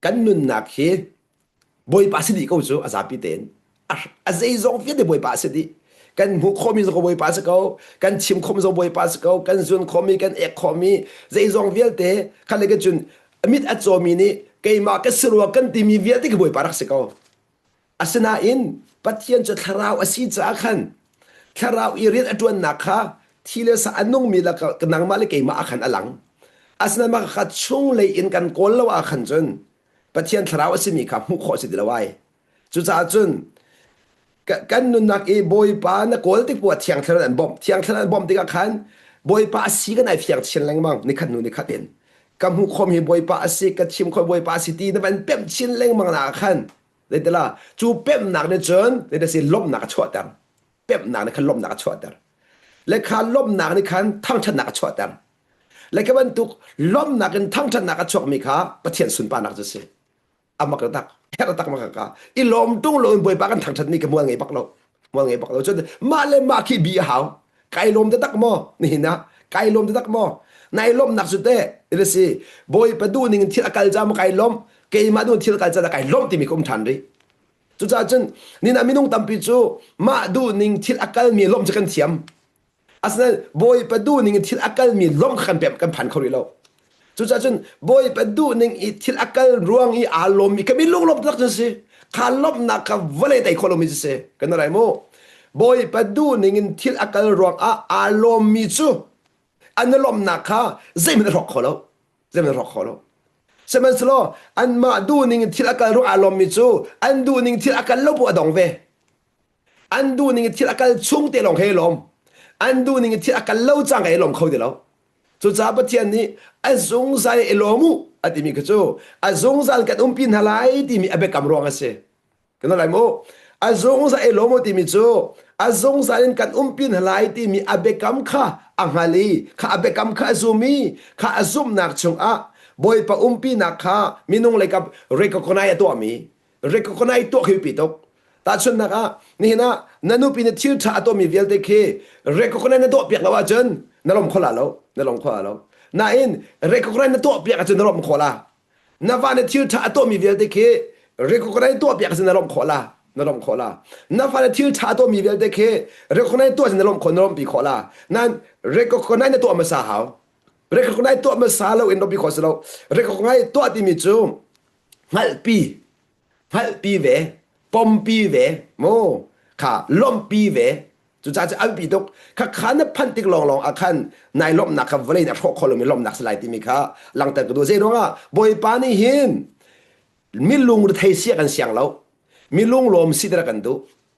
Kan nunnak hi Bawipa si dih ko cu a zapi tein. A zeizong vialte Bawipa a si dih. Kan hmuh khawhmi zong Bawipa si ko, kan chim khawhmi zong Bawipa si ko, kan zun khawhmi, kan ek khawhmi, zeizong vialte kha le cun mit a cawmi nih keimah ka si rua kan timi vialte khi Bawipa rak si ko. Asinain Pathian cu thlarau a si caah khan thlarau i rian a ṭuannak kha thi le sa a nungmi lakah nangmah le keimah ah khan a lang. Asinain mah kha chunglei in kan kawl lo ah khan cun Pathian thlarau a simi kha hmuh khawh a si ti lo ai. Cucaah cun kan nunnak i Bawipa na kawl tik poah Thiang Thlarau an bawmh. Thiang Thlarau an bawmh tikah khan Bawipa a si kan ai fiang chin lengmang nikhat hnu nikhat in. Ka hmuh khawm hi Bawipa a si, ka chim khawm Bawipa a si ti na van pemh chin lengmang na ah khan zeitila cu pemhnak nih cun zeiti si lawmhnak a chuahter. Pemhnak nih khan lawmhnak a chuahter. Le kha lawmhnak nih khan thangṭhatnak a chuahter. Le ka bantuk lawmhnak in thangṭhatnak a chuakmi kha Pathian sunparnak cu a si. Amak tak her tak mak ka i lawm tung lo in Bawipa kan thangṭhat mi ka mual ngei bak lo. Mual ngei bak lo. Cun mah le mah khi bi a hau. Kai lawm taktak maw nihin ah? Kai lawm taktak maw? Nai lawmhnak cu teh ila si Bawipa duh ning in thil a kal ca maw kai lawmh keimah duh thil kal ca kai lawmh timi ka um ṭhan rih. Cucaah cun nina minung tampi cu mah duh ning thil a kalmi lawmh cu kan thiam. Asinain Bawipa duh ning in thil a kalmi lawng kha kan pem kan phan kho rih lo. Cucaah cun Bawipa duh ning i thil a kal ruang i aa lawmmi ka mi lunglawm tak cu si. Kha lawmhnak kha vawlei tei khawh lomi cu si. Kan rai mu. Bawipa duh ning in thil a kal ruang ah aa lawmmi cu an lawmhnak kha zeihmanh a hrawk kho lo. Zeihmanh a hrawk kho lo. Sihmanhsehlaw anmah duh ning in thil a kal ruang aa lawmmi cu an duh ning thil a kal lo bu a dong ve. An duh ning in thil a kal chung te lawng he lawm. An duh ning in thil a kal lo cang he lawm kho ti lo. Cucaah Pathian nih a zungzal i lawm u a timi kha cu a zungzal kan umpi hna lai timi a biakam ruang a si. Kan lai mu. A zungzal i lawm u timi cu a zungzal in kan umpi hna lai timi a biakam kha a hngal i kha a biakam kha a zum i kha a zumhnak chungah Bawipa umpinak kha minung lei kap recognize a tuahmi recognize tuah khi biapi tuk. Tahchunhnak ah nihin ah na nupi nih thil ṭha a tuahmi vialte khi recognize na tuahpiak lo ahcun na lawm kho la lo, na lawm kho la lo. Nain recognize na tuahpiak ahcun na lawm khawh la. Na va nih thil ṭha a tuahmi vialte khi recognize tuahpiak ahcun na lawmh khawh la, na lawmh khawh la. Na fa nih thil ṭha a tuahmi vialte khi recognize tuah ahcun na lawmh khawh, na lawmhpi khawh la. Nain recognize na tuah hmasa hau. Recognize tuah hmasa lo in lawmhpi khawh si lo. Recognize tuah timi cu hngalhpi hngalhpi ve pompi ve mu kha lawmhpi ve cucaah cu an pi tuk kha kha na phanh tik lawnglawng ah khan nai lawmhnak kha vawlei nih a hrawh khawh lomi lawmhnak si lai timi kha langhter ka duh zei ruangah bawipa nih hin mi lungrethei sia kan siang lo mi lunglawm si dara kan duh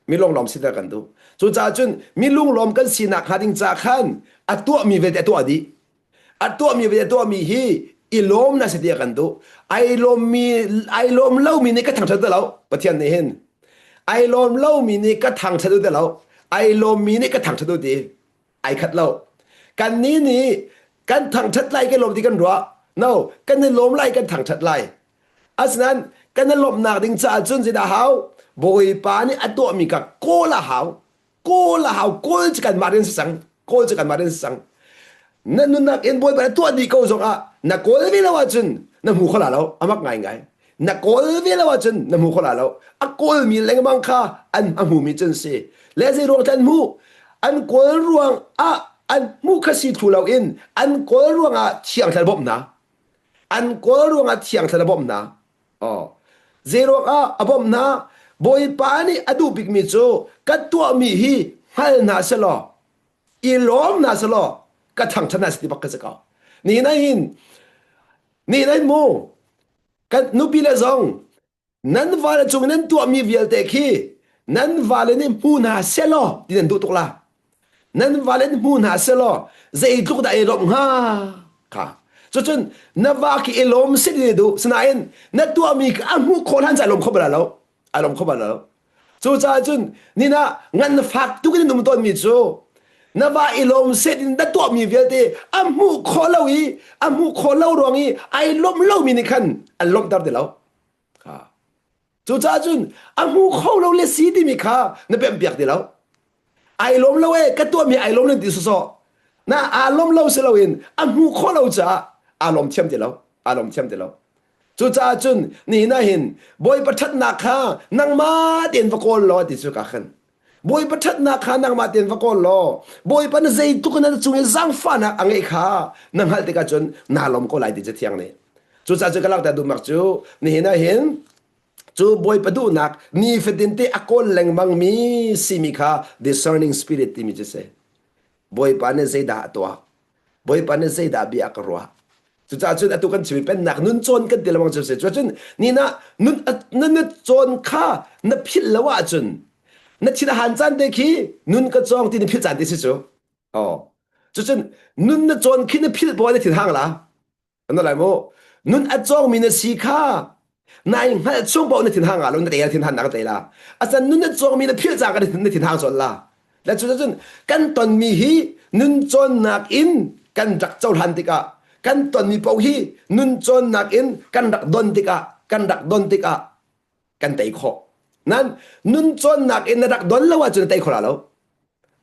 mi lunglawm si dara kan duh cucaah cun mi lunglawm kan sinak hnga ding ca khan a tuahmi vialte a tuah dih A tuahmi a tuahmi hi i lawm na si tiah kan duh. Ai lawmmi ai lawm lomi nih ka thangṭhat ti lo. Pathian nih hin ai lawm lomi nih ka thangṭhat ti lo. Ai lawmmi nih ka thangṭhat ti. Ai khat lo. Kannih nih kan thangṭhat lai kan lawm ti kan ruah. No, kan i lawm lai kan thangṭhat lai. Asinain kan i lawmhnak ding caah cun zeidah hau? Bawipa nih a tuahmi kha kawl a hau. Kawl a hau kawl cu kanmah rian si cang kawl cu kanmah rian si cang na nunnak in bawipa na tuah dih ko zongah na kawl ve lo ahcun na hmu kho la lo amak ngaingai na kawl ve lo ahcun na hmu kho la lo a kawlmi lengmang kha an a hmumi cun si le zei ruang an hmu an kawl ruang ah an hmuh kha si thlu loin an kawl ruangah thiang thlarau bawmh hna an kawl ruangah thiang thlarau bawmh hna Aw. Zeiruangah a bawmh hna? Bawipa nih a duh bikmi cu ka tuahmi hi hngal hna selaw, i lawm hna selaw, ka thangṭhat hna si ti bak ka si ko. Nihin ah hin, nihin ah hin mu, kan nupi le zong nan vale cung nan tuahmi vialte khi nan vale nih hmu hna selaw ti nan duh tuk la. Nan vale nih hmu hna selaw zeitluk dah i lawmh hnga kha. Cucun na va khi i lawm si ti duh sinain na tuahmi kha a hmuh khawh hlan cah lawm kho bal lo a lawm kho bal lo cucaah cun nina ngan fak tuk in um tawnmi cu na va i lawm set in na tuahmi vialte a hmuh khawh lo i a hmuh khawh lo ruang i ai lawmh lomi nih khan an lawmhter ti lo kha Cucaah cun a hmu kho lo le si timi kha na pemhpiak ti lo. Ai lawm lo e ka tuahmi ai lawm lo ti sawsawh. Na aa lawm lo si loin a hmu kho lo caah aa lawm thiam ti lo. Aa lawm thiam ti lo. Cucaah cun nihin ah hin Bawipa ṭhatnak kha nangmah tein va kawl law ti cu ka khan. Bawipa ṭhatnak kha nangmah tein va kawl law Bawipa na zeitluk in na cung i zaangfahnak a ngeih kha na hngalh tikah cun naa lawm ko lai ti Cathiang nih. Cucaah cun ka langhter duhnak cu nihin ah hin cu Bawipa duhnak nifatin te a kawl lengmangmi simi kha discerning spirit timi cu si. Bawipa nih zeidah a tuah? Bawipa nih zeidah bia a ka ruah? Cucaah cun atu kan chimmi pennak nun cawn kan ti lengmang cu si. Cucun ni na nun na na cawn kha na philh lo ahcun na thin a han caan te khi nun ka cawng ti na philh caan te si cu. Oh. Cucun nun na cawn khi na philh paoh na thin hang la. An lai mu. Nun a cawngmi na si kha nai hngalh chung paoh na thin hang lo na te thin han nak te la. Asan nun na cawngmi na philh cang ka na thin hang cawn la. Le cu cun kan tonmi hi nun cawnnak in kan rak cohlan tikah kan tonmi paoh hi nun cawnnak in kan rak don tikah kan rak don tikah kan tei khawh. Nan nun cawnnak in na rak don lo ahcun na tei kho la lo.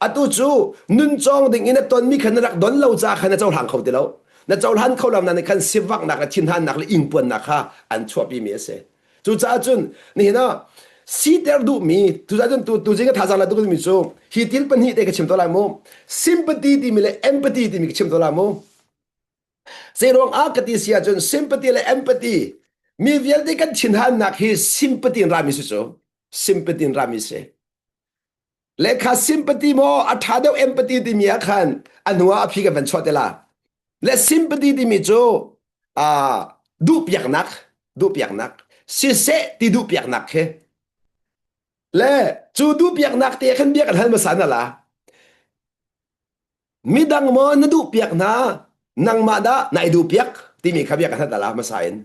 Atu cu nun cawng ding in na tonmi khan na rak don lo ca khan na cohlang kho ti lo. Na cohlan kho lo na khan sivaknak le thinhannak le ingpuannak kha an chuahpi mi a si. Cucaah cun nihin ah siter duhmi tucaah cun tu tuzing ka thazaang la duhmi cu hi thil pahnih te ka chim to lai mu. Sympathy timi le empathy timi ka chim to lai mu. Zeiruang ah ka ti si ahcun sympathy le empathy mi vialte kan thinhannak hi sympathy in rami si cu. Sympathy in rami si. Lehkha sympathy maw a ṭha deuh empathy timi ah khan a hnu ah a phi kan van chuah te la. Le sympathy timi cu uh, duhpiaknak, duhpiaknak, siseh ti duhpiaknak khi. Le cu duhpiaknak te khan bia kan hal hmasa na la. Midang maw na duhpiak hna, nangmah dah nai duhpiak timi kha bia kan hal ta la hmasa in.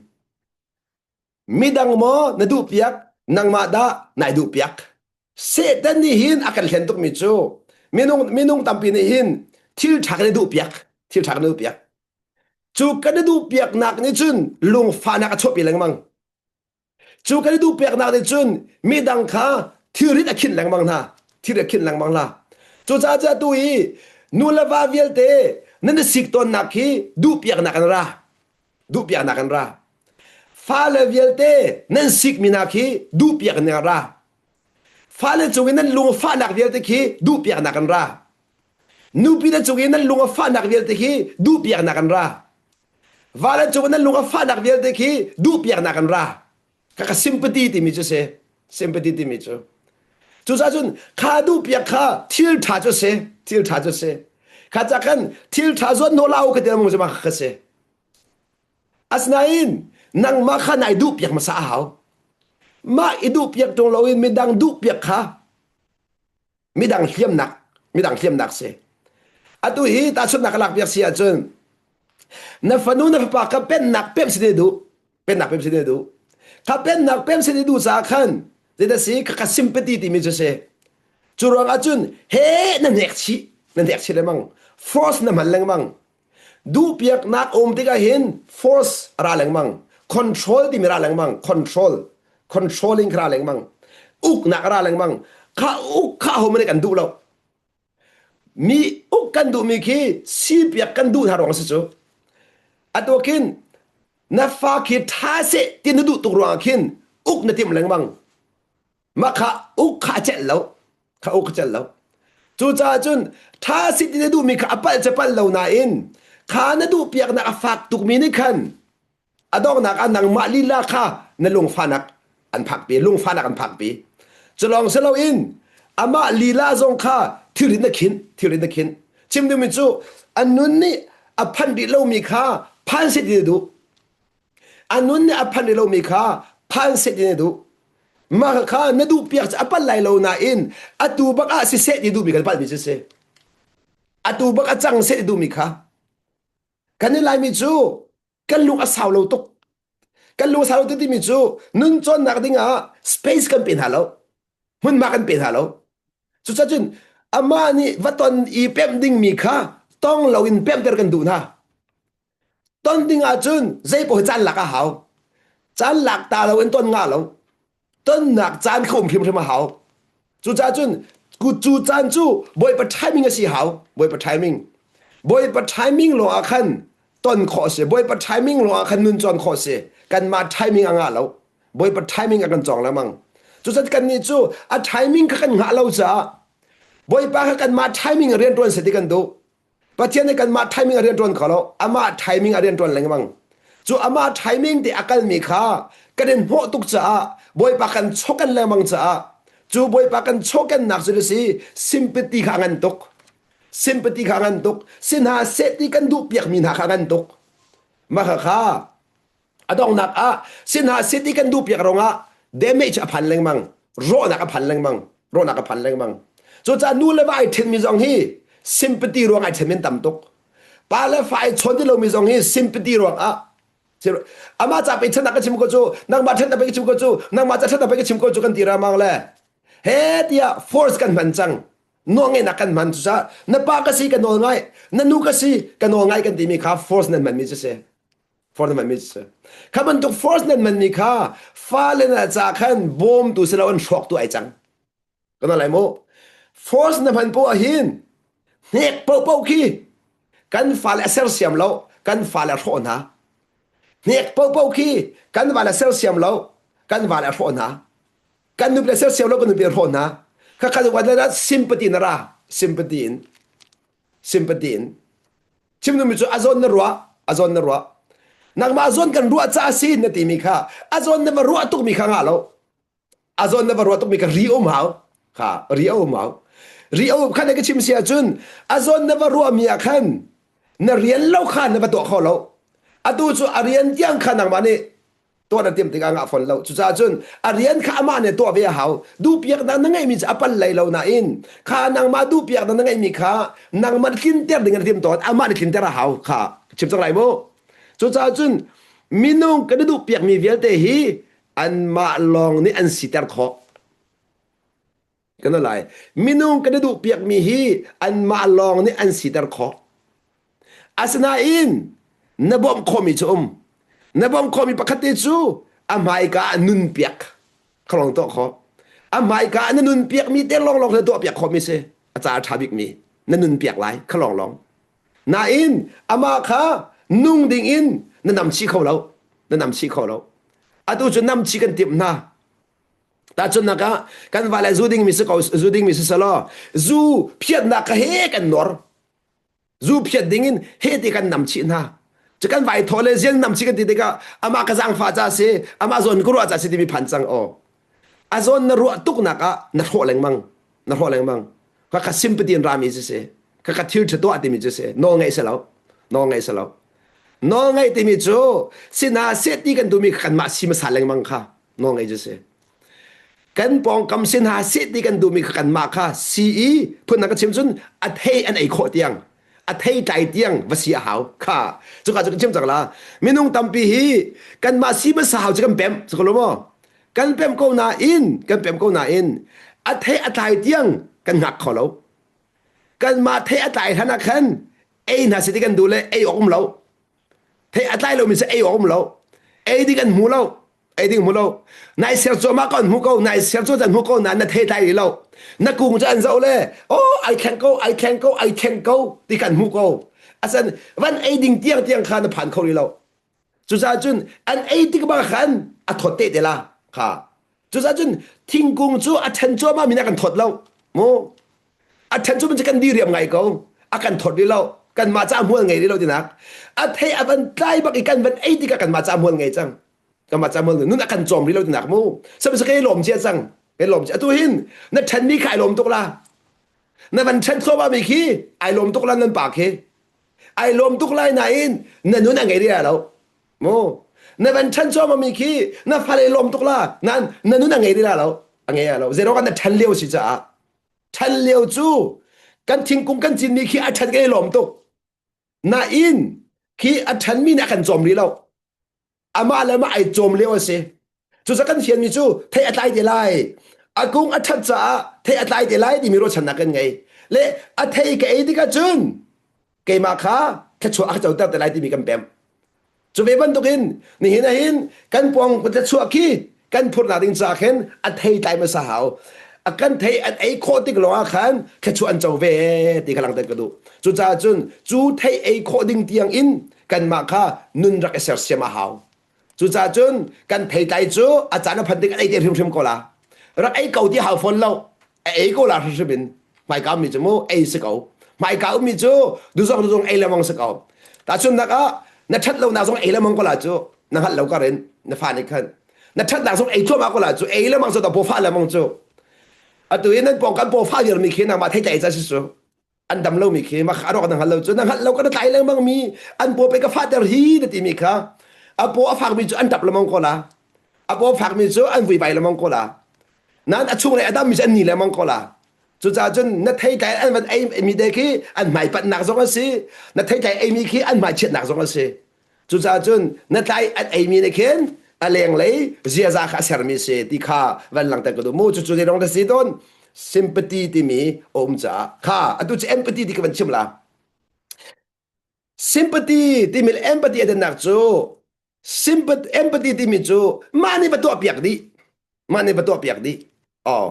Midang maw na duhpiak, nangmah dah nai duhpiak. Satan nih hin a kan hlen tukmi cu minung minung tampi nih hin thil ṭha kan i duhpiak, thil ṭha kan i duhpiak. Cu kan i duhpiaknak nih cun lungfahnak a chuahpi lengmang. Cu kan i duhpiaknak nih cun midang kha thilrit a khinh lengmang hna, thilrit a khinh lengmang hna. Cucaah cu atu hi nu le va vialte nan i sik tawnnak hi duhpiaknak an ra. Duhpiaknak an ra. Fale vialte nan sikmi hna khi duhpiak in an ra. Fale cung i nan lung a fahnak vialte khi duhpiaknak an ra. Nupi le cung i nan lung a fahnak vialte khi duhpiaknak an ra. Vale cung i nan lung a fahnak vialte khi duhpiaknak an ra. Kaka sympathy timi cu si. Sympathy timi cu. Cucaah cun kha duhpiak kha thil ṭha cu si. Thil ṭha cu si. Kha ca khan thil ṭha zuan nawl au ka ti mong cu ma kha si. Asinain nangmah kha nai duhpiak hmasa a hau. Mah i duhpiak ṭung loin midang duhpiak kha midang hliamnak midang hliamnak si. Atu hi tahchunhnak ka lakpiak si ahcun na fanu na fapa kha pennak pemh si ne duh pennak pemh si ne duh kha pennak pemh si ne duh caah khan zeidah si kha sympathy timi cu si cu ruang ahcun he na hnek chih na hnek chih lengmang force na hman lengmang Duhpiaknak um tikah hin force a ra lengmang. Control timi ra lengmang. Control. Controlling ra lengmang. Uknak a ra lengmang. Kha uk kha ho nih kan duh lo. Mi uk kan duhmi khi sipiak kan duh hna ruang si cu. Atu khin na fa khi tha seh ti na duh tuk ruangah khin uk na timh lengmang. Mah kha uk kha a celh lo. Kha uk a celh lo. Cucaah cun ṭha si ti na duhmi kha a palh cu palh lo nain kha na duhpiaknak a fak tukmi nih khan a donghnak ah nangmah lila kha na lungfahnak an phakpi, lungfahnak an phakpi. Cu lawng si loin amah lila zong kha thilrit na khinh, thilrit na khinh. Chim duhmi cu a nun nih a phanh rih lomi kha phan seh ti na duh. A nun nih a phanh rih lomi kha phan seh ti na duh. Mah kha na duhpiak cu a palh lai lo nain atu bak ah siseh ti duhmi kha palhmi cu si. Atu bak a cang seh ti duhmi kha. Kan i Laimi cu kan lung a sau lo tuk. Kan lung a sau lo tuk timi cu nun cawnnak ding ah space kan pe hna lo. Hmunhma kan pe hna lo. Cucacun amah nih va ton i pemh dingmi kha tong loin pemhter kan duh hna. Ton ding ahcun zei paoh hi caan lak a hau. Caan lak ta lo in ton nga lo. Tonnak caan kha um hrimhrim a hau. Cucaah cun cu caan cu Bawipa timing a si hau. Bawipa timing. Bawipa timing lawng ah khan ton khawh a si. Bawipa timing lawng ah khan nun cawn khawh a si. Kanmah timing a ngah lo. Bawipa timing a kan cawng lengmang. Cucaah kannih cu a timing kha kan hngah lo caah Bawipa kha kanmah timing a rianṭuan seh ti kan duh. Pathian nih kanmah timing a rianṭuan kho lo. Amah timing a rianṭuan lengmang. Cu amah timing te a kalmi kha kan in hnawh tuk caah Bawipa kan chawken lengmang caah cu Bawipa kan chawkennak cu si sympathy kha a ngan tuk. Sympathy kha a ngan tuk. Si hna seh ti kan duh piakmi hna kha a ngan tuk. Mah kha A donghnak ah sinah city kan duh piak ruangah damage a phan lengmang, rawhnak a phan lengmang, rawhnak a phan lengmang. Cucaah nu le va ai ṭhenmi zong hi sympathy ruang ai ṭhenmi an tam tuk. Pa le fa ai chawn ti lomi zong hi sympathy ruangah amah ca pe ṭhennak ka chim ko cu nangmah ṭhennak pe ka chim ko cu nangmah ca ṭhennak pe ka chim ko cu kan ti ramang le he tiah force kan hman cang nawlngeihnak kan hman cucaah na pa ka si ka nawl ngai na nu ka si ka nawl ngai kan timi kha force nan hmanmi cu si force nan hmanmi cu kha bantuk force nan hmanmi kha fale na ca khan bawmtu si lo an hrawktu ai cang kan lai mu force na hman poah hin hnek popo khi kan fale a sersiam lo kan fale a hrawh hna hnek popo khi kan vale a sersiam lo kan vale a hrawh hna kan nupi le sersiam lo kan nupi a hrawh hna kha kha wan sympathy na ra sympathy in sympathy in chim duhmi cu a zawn na ruah a zawn na ruah nangmah zawn kan ruah ca si na timi kha a zawn na va ruah tukmi kha ngah lo a zawn na va ruah tukmi kha ri um hau kha ri um hau ri um kha na ka chim si ahcun a zawn na va ruah mi ah khan na rian lo kha na va tuah kho lo atu cu a rian tiang kha nangmah nih tuah na timh tikah ngah fawn lo cucaah cun a rian kha amah nih tuah ve a hau duhpiaknak na ngeihmi cu a pal lei lo nain kha nangmah duhpiaknak na ngeihmi kha nangmah tlinter ding na tim tawn amah nih tlinter a hau kha chim cang lai mu cucaah cun minung kan i duhpiakmi vialte hi anmah lawng nih an siter khawh Kan lai. Minung kan i duhpiakmi hi anmah lawng nih an siter khawh. Asinain na bawmh khawhmi cu um. Na bawmh khawhmi pakhat te cu a hmaika ah nunpiak. Kha lawng tuah khawh. A hmaika ah na nunpiakmi te lawnglawng na tuahpiak khawhmi si. A ca a ṭha bikmi na nunpiak lai. Kha lawnglawng. Nain amah kha nung ding in na namchih kho lo. Na namchih kho lo. Atu cu namchih kan timh hna. Tahchunhnak ah kan vale zu dingmi si ko zu dingmi si selaw zu phiatnak kha he kan nor. Zu phiat ding in he ti kan nam chih hna. Cu kan vai thaw le zian nam chih kan ti tikah amah ka zaangfah ca si, amah zawn ka ruah ca si timi phan cang aw. A zawn na ruah tuknak ah na hrawh lengmang. Na hrawh lengmang. Ka ka sympathy in rami cu si. Ka ka thil ṭha tuah timi cu si. Nawl ngeih si lo. Nawl ngeih si lo. Nawl ngeih timi cu sina seh ti kan duhmi kha kanmah si hmasa lengmang kha. Nawlngei cu si. Kan pawngkam sin hna seh ti kan duhmi kha kanmah kha sii phun ka chim cun a thei an ei khawh tiang a thei tlai tiang va si a hau kha cuka cu kan chim cang la minung tampi hi kanmah si hmasa hau cu kan pem cu ko lo maw kan pem ko nain kan pem ko nain a thei a tlai tiang kan hngak kho lo kanmah thei a tlai hlan ah khan ei hna si ti kan duh le ei awk um lo thei a tlai lomi si ei awk um lo ei ding an hmu lo ei ding hmu lo nai ser cuahmah ko an hmu ko nai ser cu an hmu ko na na thei tlai rih lo na kung cu an zoh le oh ai thleng ko ai thleng ko ai thleng ko ti kan hmu ko asan van ei ding tiang tiang kha na phan kho rih lo cucaah cun an ei tik bang khan a thawt te te la kha cucaah cun thingkung cu a ṭhen cuahmah mi na kan thawt lo mu a ṭhen cu kan diriam ngai ko a kan thawt rih lo kanmah ca hmual ngei rih lo tinak a thei a van tlai bak i kan van ei tikah kanmah ca hmual ngei cang kanmah ca hmual nun a kan cawm rih lo tinak mu sihmanhsehlaw kai lawm cia cang kai lawm cia atu hin na ṭhen mi kha ai lawm tuk la na van ṭhen thluahmah mi khi ai lawm tuk la nan pa khi ai lawm tuk lai nain na nun a ngei rih lo mu na van ṭhen cuahmah mi khi na fale lawm tuk la nan na nun a ngei rih lo a ngei lo zeirong ah na ṭhen lio si caah ṭhan lio cu kan thingkung kan cinmi khi a ṭhan kan i lawm tuk nain khi a ṭhanmi nih a kan cawm rih lo amah le amah ai cawm lio a si cucaah kan fianmi cu thei a tlai te lai a kung a ṭhat caah thei a tlai te lai timi ruahchannak kan ngei le a thei ka ei tikah cun keimah kha thluachuah a ka coter te lai timi kan pemh Cu ve bantukin nihin ah hin kan pawng chuah khi kan phurhnak ding caah khin a thei tlai hmasa hau. A kan thei an ei khawh tik lawngah khan thluachuah an co ve ti kha langhter ka duh. Cucaah cun cu thei ei khawh ding tiang in kanmah kha nun rak i sersiam a hau. Cucaah cun kan theitlai cu a caan a phanh tik an ei te hrimhrim ko la. Rak ei ko ti hau fawn lo. A ei ko la hrimhrim in. Hmaika ummi cu mu ei si ko. Hmaika ummi cu duzong duzong ei lengmang si ko. Tahchunhnak ah na ṭhat lonak zong ei lengmang ko la cu na hngalh lo kar in na fa nih khan na ṭhatnak zong ei thluahmah ko la cu ei lengmang cu ta paw fah lengmang cu. Atu i nan pawng kan paw fah viarmi khi nangmah theitlai ca si cu. An dam lomi khi mah a rawk na hngal lo cu na hngalh lo kan tlai lengmang mi an paw pe ka fahter hi na timi kha a paw a fakmi cu an tap lengmang ko la a paw fakmi cu an vuivai lengmang ko la nan a chung le a dammi cu an ni lengmang ko la cucaah cun na theitlai an van ei mi te khi an hmai panhnak zong a si na theitlai eimi khi an hmai chiatnak zong a si Cucaah cun na tlai an eimi nih khin a lenglei ziaza kha a sermi si ti kha van langhter ka duh mu. Cucu zeirong dah si tawn? Sympathy timi a um caah kha atu cu empathy ti ka van chim la. Sympathy timi le empathy a dannak cu sympathy empathy timi cu mah nih va tuah piak dih mah nih va tuah piak dih oh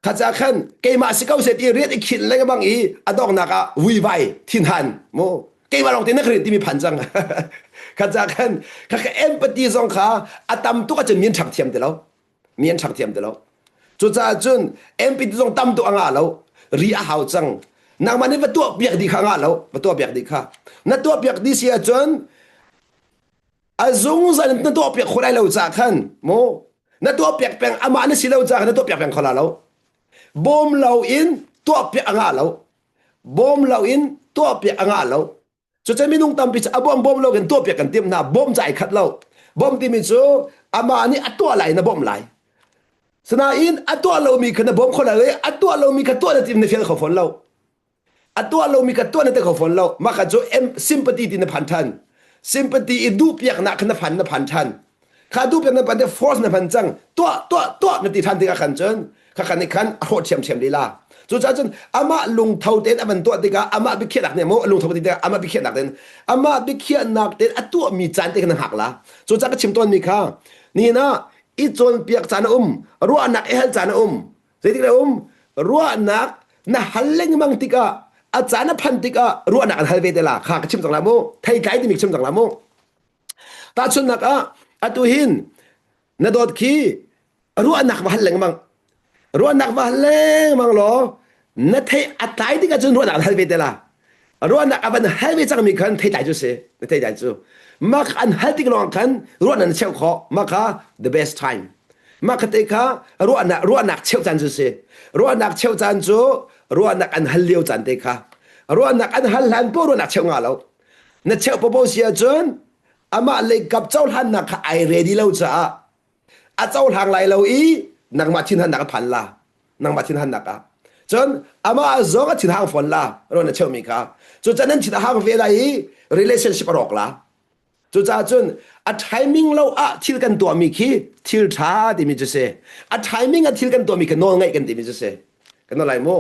kha ca khan keimah si ko se ti rian i khinh lengmang i a donghnak ah vuivai thinhan mu keimah lawng te na ka rin timi phan cang kha ca khan kha kha empathy zong kha a tam tuk ahcun mi an ṭhang thiam ti lo mi an ṭhang thiam ti lo cucaah cun empathy zong tam tuk a ngah lo ri a hau cang nangmah nih va tuah piak dih kha a ngah lo va tuah piak dih kha na tuah piak dih si ahcun a zungzal in na tuah piak kho lai lo ca khan mu na tuah piak peng amah na si lo ca khan na tuah piak peng kho la lo bawm lo in tuah piak a ngah lo bawm lo in tuah piak a ngah lo cucun minung tampi cu a bawm bawm lo in tuah piak kan timh hna bawm ca ai khat lo bawm timi cu amah nih a tuah lai na bawmh lai sinain a tuah lomi kha na bawm kho lai lo i a tuah lomi kha tuah na tim na fial kho fawn lo A tuah lomi ka tuah na te kho fawn lo. Mah kha cu sympathy ti na phan than. Sympathy i duhpiaknak kha na phan na phan than. Kha duhpiak na phan te force na hman cang. Tuah tuah tuah na ti than tikah khan cun kha khan nih khan a hrawh ṭhiamṭhiam lila. Cucaah cun amah lungtho tein a van tuah tikah amah biakhiahnak nih maw lungtho tikah amah biakhiahnak tein amah biakhiahnak tein a tuahmi caan te kha na hngak la. Cucaah ka chim tawnmi kha nihin ah i cawnpiak caan a um, ruahnak i hal caan a um, Zeitik le um ruahnak na hal lengmang tikah a caan a phan tikah ruahnak an hal ve te la kha ka chim cang la mu theitlai timi chim cang la mu tahchunhnak ah atu hin na dawt khi ruahnak va hal lengmang ruahnak va hal lengmang law na thei a tlai tikah cun ruahnak an hal ve te la ruahnak a van hal ve cangmi khan theitlai cu si na theitlai cu mah an hal tik lawng khan ruahnak na cheuh khawh mah kha the best time mah kha te kha ruahnak ruahnak cheuh caan cu si ruahnak cheuh caan cu ruahnak an hal lio caan te kha ruahnak an hal hlan po ruahnak cheuh nga lo na cheuh popo si ahcun amah lei kap cohlannak kha ai ready lo caah a cohlang lai lo i nangmah thinhannak a phan la nangmah thinhannak ah cun amah zong a thinhang fawn la rawn na cheumi kha cucaah nan thin a hang ve lai i relationship a rawk la cucaah cun a timing lo ah thil kan tuahmi khi thil ṭha timi cu si a timing ah thil kan tuahmi khi nawl ngaih kan timi cu si kan nawl lai mu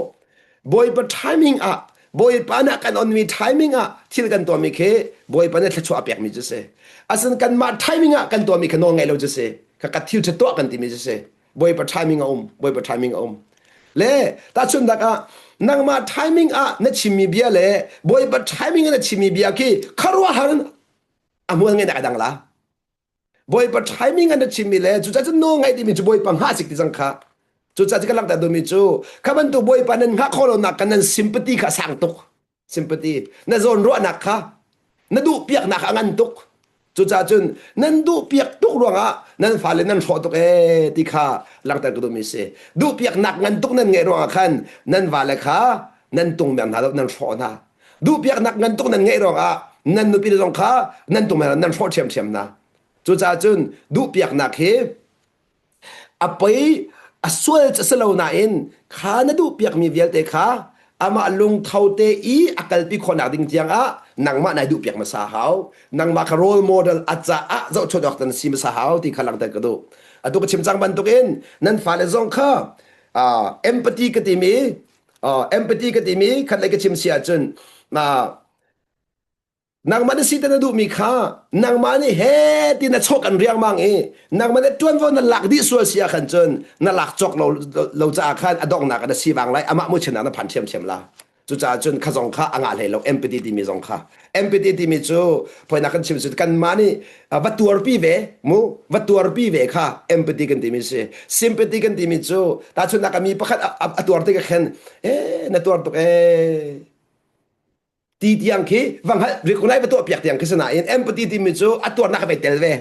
Bawipa timing ah Bawipa nih kan onmi timing ah thil kan tuahmi khi Bawipa nih thluachuah a pekmi cu si asin kanmah timing ah kan tuahmi kha nawl ngaih lo cu si kha ka thil ṭha tuah kan timi cu si Bawipa timing a um Bawipa timing a um le tahchunhnak ah nangmah timing ah na chimmi bia le Bawipa timing ah na chimmi bia khi khuaruahhar in a hmual ngeih a dang la Bawipa timing ah na chimmi le cucaah cun nawl ngaih timi cu Bawipa hngah sik ti cang kha cucaah cu ka langhter duhmi cu kha bantuk Bawipa nan hngah khawh lonak kan nan sympathy kha a sang tuk sympathy na zawnruahnak kha na duhpiaknak a ngan tuk cucaah cun nan duhpiak tuk ruangah nan fale nan hrawh tuk ee ti kha langhter ka duhmi si duhpiaknak ngan tuk nan ngeih ruangah khan nan vale kha nan tungmer hna lo nan hrawh hna duhpiaknak ngan tuk nan ngeih ruangah nan nupi le zong kha nan tungmer nan hrawh ṭhiamṭhiam hna cucaah cun duhpiaknak hi A poi a sual cu a si lo nain kha na duhpiakmi vialte kha amah lungtho te i a kalpi khawhnak ding tiangah nangmah nai duhpiak hmasa hau. Nangmah kha role model a caah zohchunh awk na si hmasa hau ti kha langhter ka duh. Atu ka chim cang bantukin nan fale zong kha uh, empathy ka timi uh, empathy ka timi khat lei ka chim si ahcun uh, Nangmah na si te na duhmi kha nangmah nih he ti na chawk an riangmang i nangmah nih ṭuanvo na lak dih sual si ah khan cun na lak cawk lo, lo caah khan a donghnak ah na sivang lai amah muchin ah na phan ṭhiamṭhiam la. Cucaah cun kha zong kha a ngah hlei lo empathy timi zong kha. Empathy timi cu phoinak kan chim cu kanmah nih va tuarpi ve mu va tuarpi ve kha empathy kan timi si. Sympathy kan timi cu tahchunhnak ah mi pakhat a tuar tik ah khan eh na tuar tuk eh ti tiang khi va hngalh recognize va tuah piak tiang khi si nain empathy timi cu a tuarnak ai vai tel ve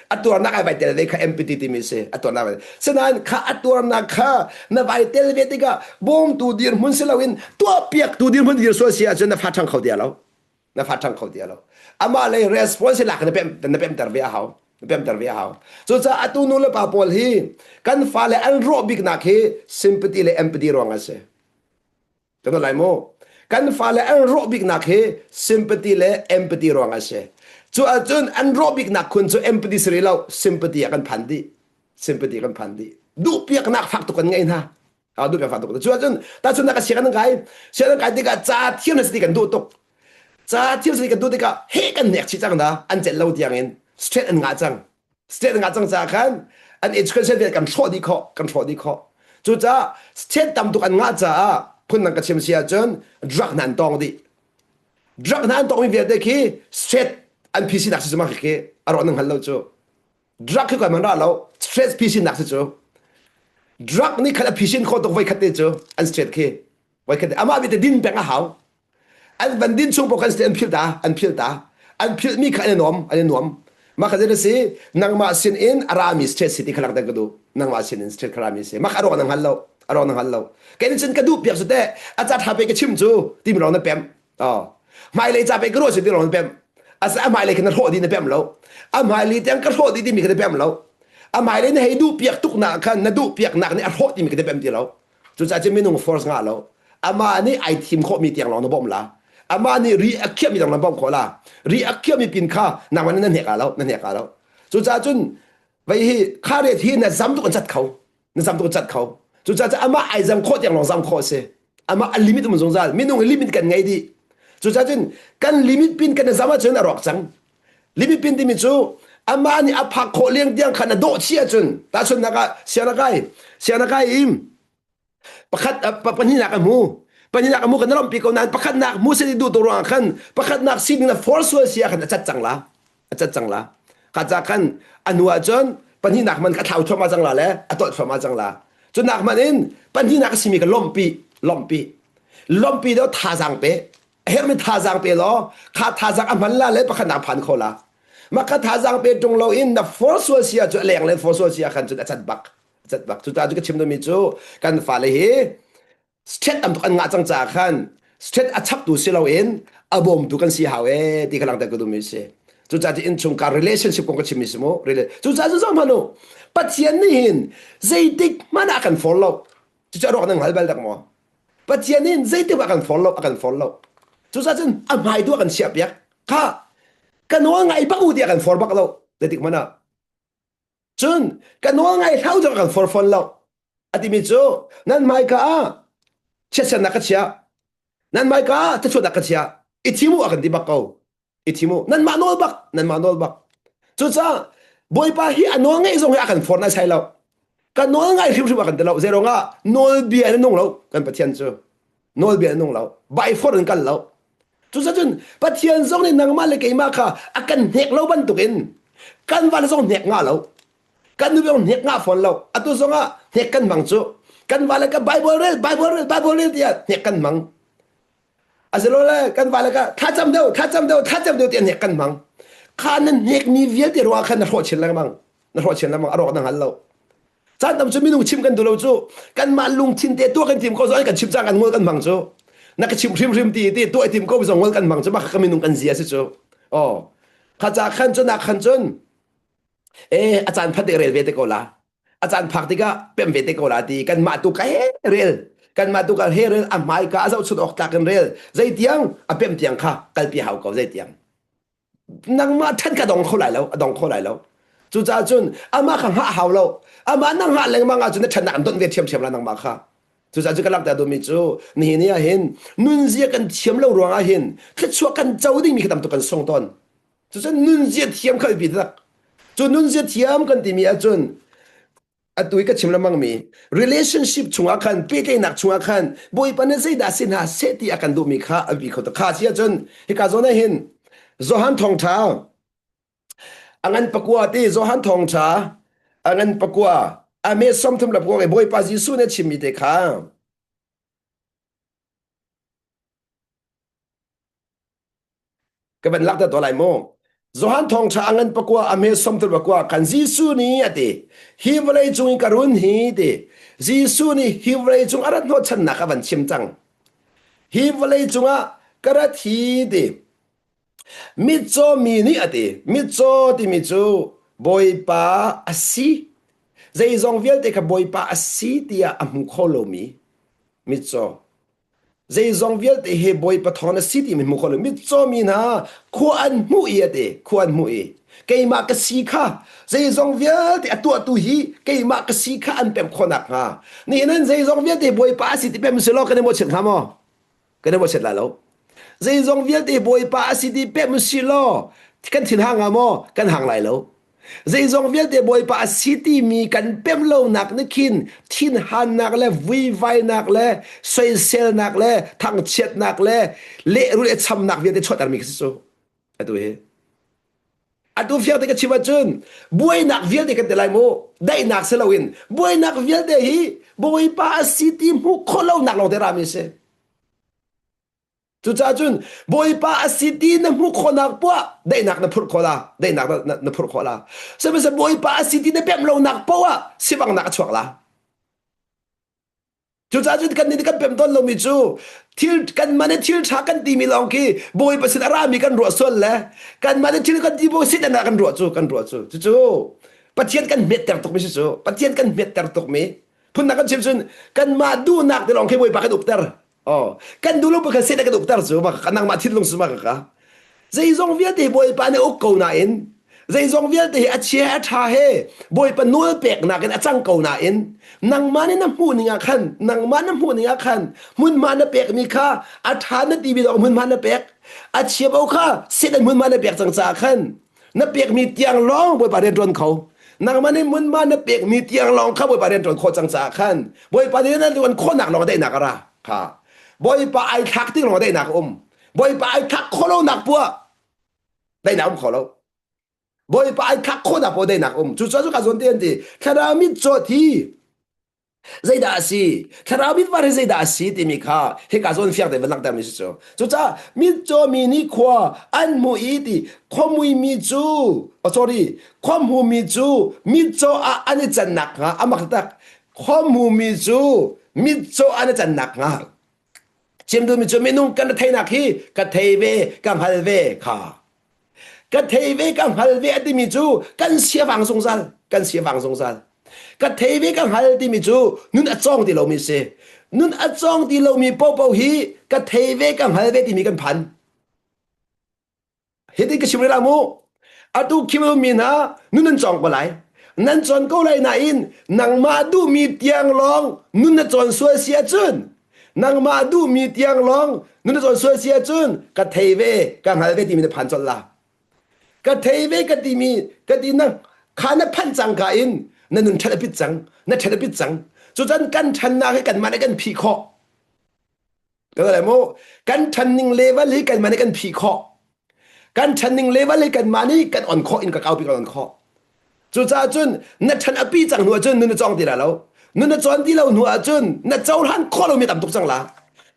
a tuarnak ai vai tel ve kha empathy timi si a tuarnak vai sinain kha a tuarnak kha na vai tel ve tikah bawmtu dirhmun si loin tuah piaktu dirhmun dir sual si ahcun na fa ṭhang kho ti lo na fa ṭhang kho ti lo amah lei response lak na pem na pemter ve a hau na pemter ve a hau cucaah atu nu le pa pawl hi kan fale an rawh biknak hi sympathy le empathy ruang a si Kan lai mu. Kan fale an rawh biknak hi sympathy le empathy ruang a si. Cu ahcun an rawh biknak khun cu empathy si rih lo, sympathy ah kan phan dih. Sympathy kan phan dih. Duhpiaknak fak tuk kan ngei hna. Ah duhpiak fak tuk. Cu ahcun tahchunhnak ah sianginn an kai. Sianginn an kai tikah ca thiam na si ti kan duh tuk. Ca thiam si kan duh tikah he kan nek chih cang na an celh lo tiang in straight an ngah cang. State ngah cang caah khan an education vial kan hrawh dih khawh kan hrawh dih khawh cucaah state tam tuk an ngah caah phundang ka chim si ahcun drug hna an tawng dih drug hna an tawngmi vialte khi state an PC nak si cu mah khi a rawh nan hngal lo cu drug khi koi man ra lo stress PC nak si cu drug nih khan a phisin khawh tuk voi khat te cu an state khi voi khat te amah bite din peng a hau an van din chung paoh khan an philh ta an philh ta an philhmi kha an i nuam an i nuam mah kha zeidah si nangmah sin in a rami stress si ti kha langhter ka duh nangmah sin in stress kha rami si mah kha a ruang na hngal lo a ruang na hngal lo kei nih cun ka duh piak su teh a ca tha pe ka chim cu timi lawng na pem oh hmailei ca pe ka ruah su ti lawng na pem asa a hmailei kha na hrawh dih na pem lo a hmailei tiang ka hrawh dih timi kha na pem lo a hmailei na hei duh piak tuk nak khan na duh piak nak nih a hrawh timi kha na pem ti lo Cucaah cun minung force ngah lo. Amah nih ai thim khawhmi tiang lawng na bawmh la. Amah nih ri a khiahmi lawng na bawmh khawh la. Ri a khiahmi pin kha nangmah nih na hnek lo, na hnek lo. Cucaah cun vei hi kha ret hi na zam tuk an cat kho. Na zam tuk an cat kho. Cucaah cun amah ai zam khawh tiang lawng zam khawh a si. Amah a limit um zungzal. Minung i limit kan ngei dih. Cucaah cun kan limit pin kan zam ahcun a rawk cang. Limit pin timi cu amah nih a phak khawh leng tiang khan a dawh chih ahcun tahchunhnak ah sianakai sianakai im pakhat pahnihnak a hmu pahnihnak a hmu kan lawmhpi ko nain pakhatnak hmu se duh tu ruangah khan pakhatnak sining na force sual si ah khan a cat cang la a cat cang la kha ca khan a hnu ahcun pahnihnak man kha thlau thluahmah cang la le a tolh thluahmah cang la cu nak man in pahnihnak a simi ka lawmhpi lawmhpi lawmhpi deuh thazaang pe a herhmi thazaang pe law kha thazaang a hman la le pakhatnak phan kho la mah kha thazaang pe ṭung lo in na force sual si ahcun a leng le force sual si ah khan cun a cat bak a cat bak cucaah cu ka chim duhmi cu kan fale hi stress tam tuk an ngah cang caah khan stress a chaptu si loin a bawmtu kan si hau ee ti kha langhter ka duhmi si cucaah cu innchungkhar relationship kong ka chimmi si mu cucaah cu zoh hmanh u Pathian nih hin zeitik hmanh ah kan for lo cucu a ruak nan hngal bal dak maw Pathian nih zeitik a kan for lo a kan for lo cucaah cun a hmai tu a kan chiah piak kha ka nawl ngai bak u ti a kan for bak lo zeitik hmanh ah cun ka nawl ngai hlau cu a kan for fawn lo a timi cu nan hmaika ah chiatsernak ka chia nan hmaika ah thluachuahnak ka chia i thim u a kan ti bak ko i thim u nanmah nawl bak nanmah nawl bak cucaah bawipa hi a nawl ngeih zong hi a kan forh nai sai lo ka nawl ngai hrimhrim a kan ti lo zei ruangah nawlbia in a nung lo kan pathian cu nawlbia in a nung lo by force in kal lo cucaah cun pathian zong nih nangmah le keimah kha a kan hnek lo bantukin kan va le zong hnek nga lo kan nu zong hnek nga fawn lo atu zongah hnek kan hmang cu kan va le ka bible rel bible rel bible rel tiah hnek kan hmang Asilole kan vale ka thlacam deuh thlacam deuh thlacam deuh tiah hnek kan hmang. Kha nan hnekmi vialte ruangah khan na hrawh chin lengmang. Na hrawh chin lengmang a rawk na hngal lo. Caan tam cu minung chim kan duh lo cu kanmah lungthin te tuah kan tim ko zong kan chim cang kan ngol kan hmang cu. Na ka chim hrimhrim ti ti tuah tim ko zong ngol kan hmang cu mah ka minung kan zia si cu. Oh. Kha ca khan cun nak khan cun eh a caan phat te rel ve te ko la. A caan phak tikah pem ve te ko la ti kanmah tu ka he rel kanmah tu ka he rel a hmai ka a zohchun awk tlak in rel zeitiang a pem tiang kha kalpi hau ko zeitiang nangmah ṭhan ka dong kho lai lo a dong kho lai lo cucaah cun amah kha hngah hau lo amah na hngah lengmang ahcun na ṭhatnak an donh ve ṭhiamṭhiam la nangmah kha cucaah cu ka langhter duhmi cu nihin ni ah hin nunzia kan thiam lo ruangah hin thluachuah kan co dingmi kha tam tuk kan sung tawn Cucun nunzia thiam kha biapi tak. Cu nunzia thiam kan timi ahcun Atu i ka chim lengmang mi relationship chungah khan pehtlaihnak chungah khan Bawipa nih zeidah si hna seh ti a kan duhmi kha a bi kho kha si ahcun hika zawn ah hin Johan thawngṭha a ngan pakua ti Johan thawngṭha a ngan pakua a me 30 le pakua Bawipa Jesuh nih a chimmi te kha Ka van lak ta lai mu. Johan thawngṭha a ngan pakua a hme 30 pakua khan Jesuh nih a ti. Hi vawlei cung i ka run hi ti. Jesuh nih hi vawlei cung a rat hnawhchannak a van chim cang. Hi vawlei cungah ka rat hi ti. Mitcaw mi nih a ti. Mitcaw timi cu Bawipa a si. Zeizong vialte kha Bawipa a si tiah a hmu kho lomi mitcaw. Zeizong vialte hi Bawipa thawng na si timi hmu kho lo. Mitcaw mi hna khua an hmuh i a ti. Khua an hmuh i keimah ka si kha zeizong vialte a tuahtu hi keimah ka si kha an pemh khawh nakhnga. Nihin an zeizong vialte Bawipa a si ti pem si law kan i mawhchiat hnga maw? Kan i mawhchiat lai lo. Zeizong vialte Bawipa a si ti pem si law kan thin hang hnga maw? Kan hang lai lo. Zeizong vialte Bawipa a si timi kan pem lonak nih khin thinhannak le vuivainak le soiselnak le thangchiatnak le lehrulh le chamnak vialte chuahtermi khi si cu atu hi. Atu fiang te ka chim ahcun buainak vialte kan ti lai mu daihnak si loin buainak vialte hi Bawipa a si ti hmuh khawh lonak lawng te rami si. Cucaah cun Bawipa a si ti na hmuh khawhnak poah daihnak na phurh khawh la, daihnak na, na, na phurh khawh la. Sihmanhsehlaw Bawipa a si ti na pemh lonak poah sivanghnak a chuak la. Cucaah cun kan nih kan pemh tawn lomi cu thil kanmah nih thil ṭha kan timi lawng khi Bawipa sin a rami kan ruah sual le kanmah nih thil kan ti bu sin ah kan ruah cu kan ruah cu cucu Pathian kan hmetter tukmi si cu Pathian kan hmetter tukmi phunnak kan chim cun kanmah duhnak te lawng khi Bawipa kan ukter Oh, kan duh lo pakhat set kan ukter cu maka nangmah thinlung su maka ka. Zeizong vialte Bawipa nih uk ko nain zeizong vialte hi a chia a ṭha he Bawipa nawl peknak in a cang ko nain nangmah nih na hmuh ning ah khan nangmah na hmuh ning ah khan hmunhma na pekmi kha a ṭha na timi dong hmunhma na pek a chia bo kha Satan hmunhma na pek cang caah khan na pekmi tiang lawng Bawipa rian ṭuan kho nangmah nih hmunhma na pekmi tiang lawng kha Bawipa rian ṭuan khawh cang caah khan Bawipa nih na ṭuan khawhnak lawng daihnak a ra kha Bawipa ai thlak tik lawng daihnak a um Bawipa ai thlak khawh lonak poah daihnak um kho lo Bawipa ai thlak khawhnak poah daihnak um cucaah cu ka zawn te an ti thlarau mit caw thi zeidah a si thlarau mitvar hi zeidah a si timi kha hika zawn fiang tein van langhtermi si cu cucaah mitcaw mi nih khua an hmuh i ti khuamui mi cu oh sorry khuahmu mi cu mitcaw ah an i can nakhnga a mak tak khuahmu mi cu mitcaw an i can nakhnga chim duhmi cu minung kan theihnak hi ka thei ve ka hngal ve kha Ka thei ve ka hngal ve a timi cu kan siavang zungzal kan siavang zungzal. Ka thei ve ka hngal timi cu nun a cawng ti lomi si. Nun a cawng ti lomi popo hi ka thei ve ka hngal ve timi kan phan. Hitin ka chim rih la mu. Atu khim mi hna nun an cawng ko lai. Nan cawn ko lai nain nangmah duhmi tiang lawng nun na cawn sual si ahcun Nangmah duhmi tiang lawng nun na cawn sual si ahcun ka thei ve ka hngal ve timi na phan colh la. Ka thei ve ka timi ka ti na kha na phanh cang ka in na nun ṭhat a pit cang na ṭhat a pit cang cucan kan ṭhannak hi kanmah nih kan phih khawh ka le mu kan ṭhan ning level hi kanmah nih kan phih khawh Kan ṭhanning level hi kanmah nih kan on khawh in ka kaupi kan on khawh. Cucaah cun na ṭhan a pi cang hnu ahcun nun na cawng ti lai lo. Nun na cawn ti lo hnu ahcun na cohlan khawh lomi tam tuk cang la.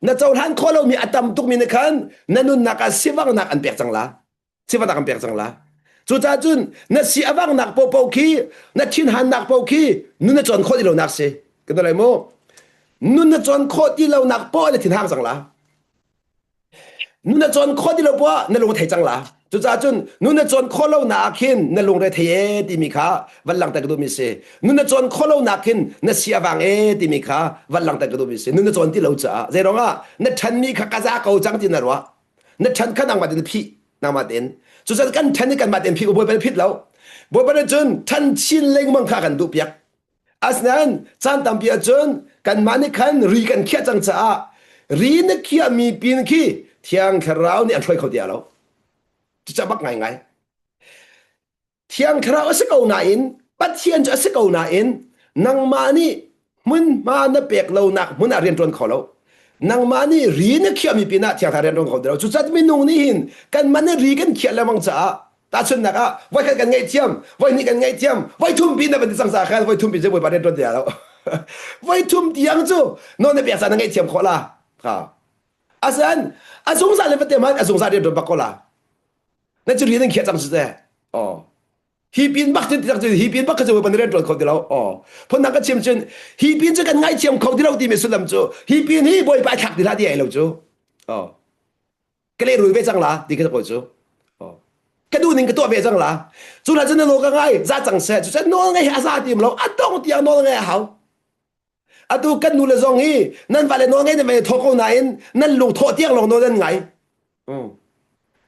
Na cohlan khawh lomi a tam tukmi nih khan na nunnak ah sivanghnak an pek cang la. Sivanghnak an pek cang la. Cucaah cun na si a vanghnak paohpaoh khi na thinhannak paoh khi nun na cawn khawh ti lonak si. Ka ti lai mu. Nun na cawn khawh ti lonak paoh na thinhang cang la. Nu na cawn khawh ti lo poah na lung thei cang la. Cucaah cun nu na cawn khawh lo nak ah khin na lungre thei e timi kha van langhter ka duhmi si. Nu na cawn khawh lo nak khin na si a vang e timi kha van langhter ka duhmi si. Nu na cawn ti lo caah zeiruang ah na ṭhanmi kha ka za ko cang ti na ruah. Na ṭhan kha nangmah tein na phih nangmah tein. Cucaah kan ṭhan i kanmah tein phih ko Bawipa nih phit lo. Bawipa nih cun ṭhan chin lengmang kha kan duh piak. Asinain caan tampi ahcun kanmah nih khan ri kan khiah cang caah ri na khiahmi pin khi Thiang Thlarau nih an hruai kho ti lo. Cucaah bak ngaingai. Thiang Thlarau a si ko nain Pathian cu a si ko nain Nangmah nih hmunhma na pek lonak hmun ah rian ṭuan kho lo. Nangmah nih ri na khiahmi pinah thiang thlarau rian ṭuan kho ti lo. Cucaah minung nih hin kanmah nih ri kan khiah lengmang caah tahchunhnak ah voikhat kan ngaihthiam, voihnih kan ngaihthiam, voithum pi na van ti cang caah khan voithum pi cu Bawipa rian ṭuan ti lo. Voithum tiang cu nawl na pek caah na ngaihthiam khawh la. Ha. Asan a zungzal le va te hmanh a zungzal rian ṭuan bak ko la. Na cu rian an khiah cang cu teh. Oh. Hi pin bak cun ti hi pin bak cu ban rian ṭuan kho ti lo. Oh. Phundang ka chim cun hi pin cu kan ngaithiam kho ti lo timi sullam cu hi pin hi Bawipa ai thlak ti hlah ti ai lo cu. Oh. Ka lehrul ve cang la ti ka ko cu. Oh. Ka duh ning ka tuah ve cang la. Cu la cun na nawl ka ngai za cang seh. Cu cun nawl ngai hi a za tim lo. A dong tiang nawl ngai a hau. Atu kan nu le zong hi nan vale nawl ngai nan vai thawh ko nain nan lung thawh tiang lawng nawl nan ngai.